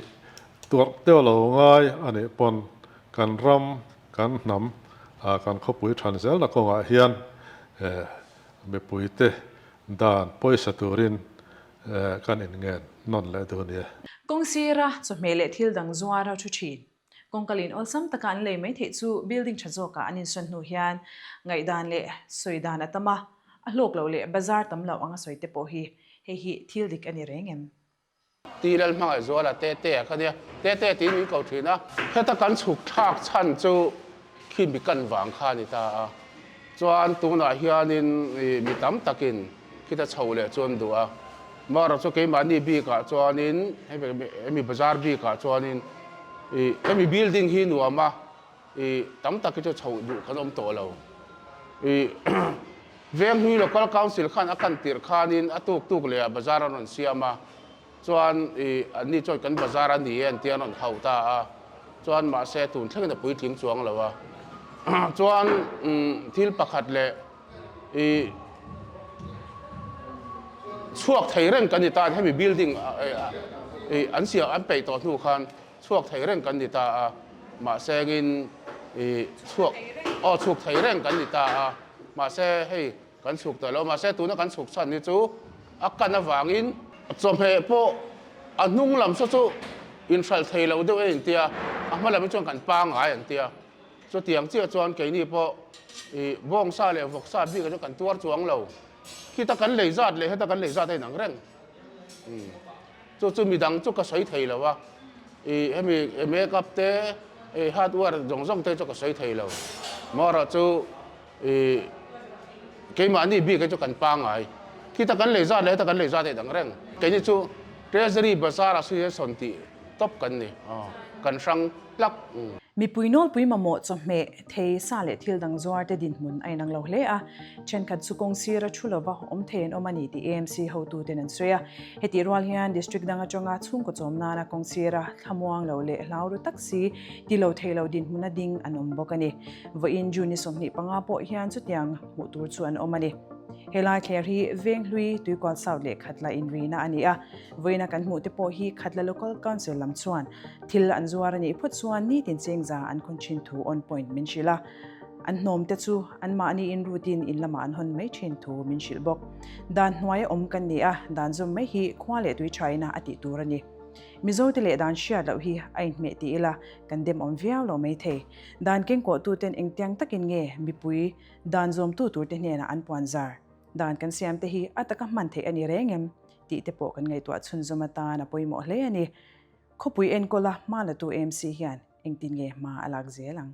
tuarh deuh lo ngai a nih pawn kan ram, kan hnam, kan khawpui than zelna kawngah hian mipuite dan pawisa turin kan inngen nawn leh duh a ni e. Kawng sira chawhmeh leh thil dang zuar a thu thin. Kawngkalin awlsam taka an lei mai theih chu building tha zawkah an insawn hnu hian ngaihdan leh sawi dan a tam a, a hlawk loh leh bazar tam loh anga sawi te pawh hi hei hi thil dik a ni reng em? Ti lal hmangaih zuala Tete a kha nia, Tete tiin min ko thin a. Heta kan chhuk thlak chhan chu khi mi kan vang kha a ni ta a, chuan tunah hianin mi tam takin khita chho leh chu an duh a, marawh chu keimahni bikah chuanin hemi bazar bikah chuanin ih hemi building hi nuam a, ih tam tak hi chu chho duh kan awm tawh lo. Ih Venghlui Local Council khan a kan tirh khanin a tuk tuk leh ah bazar an rawn siam a, Chuan i anni chuan kan bazar a ni e an tia an rawn hauh ta a, chuan mahse tun thlengin a puitling chuang lo a. Chuan thil pakhat leh i chhuak thei reng kan ni ta a, hemi building i an siam an peih tawh hnu khan chhuak thei reng kan ni ta a, mahse engin i chhuak aw chhuk thei reng kan ni ta a, mahse hei Kan chhuk tawh lo, mahse tuna kan chhuk chhan hi chu a kan avangin chawhmeh pawh a hnung lam saw chu inhralh thei lo deuh e intia, a hma lam hi chuan kan pangai an tia. Chutiang chiah chuan keini pawh ih bawngsa leh vawksa bikah chuan kan tuar chuang lo. Khita kan lei zat leh heta kan lei zat a inang reng. Chu chu midang chu ka sawi thei lo a, ih hemi make up te, ih hardware zawng zawng te chu ka sawi thei lo. Marawh chu I keimahni bik hi chu kan pangai. Khita kan lei zat leh heta kan lei zat eih dang reng. Keini chu Treasury Bazar Association tih tawp kan ni. Kan hrang tlak. Mipui nawlpui mamawh chawhmeh, thei, sa leh thil dang zuar te dinhmun a inang lo hle a. Thenkhat chu kawng sira thu lova awm thei an awm a ni tih AMC hotuten an sawi a. Hetih rual hian District dang atanga chhungkaw chawm nana kawng sira thlamuang lo leh hlau ru tak si ti lo thei lo dinhmuna ding an awm bawk a ni. Vawiin June ni 25 pawh hian chutiang hmuh tur chu an awm a ni. Helai thler hi Venghlui, Tuikual South leh Khatla inrina a ni a. Vawiina kan hmuh te pawh hi Khatla Local Council lam chuan thil an zuar a nih phawt chuan nitin chengza an khawn thin thu on point min hrilh a. An hnawm te chu anmahni in rutin in lamah an hawn mai thin thu min hrilh bawk. Dan hnuaia awm kan ni a, dan zawm mai hi khua leh tui thaina a tih tur a ni. Mizote leh dan hriat loh hi a inhmeh ti ila kan dem awm viau lo mai thei. Dan kengkawhtuten engtiang takin nge mipui dan zawmtu turte hnenah an puan zar? Dan kan siamte hi a taka hman theih a ni reng em? tih te pawh kan ngaihtuah chhunzawm atan a pawimawh hle a ni. Khawpui enkawla hma latu AMC hian engtin nge hma a lak zel ang?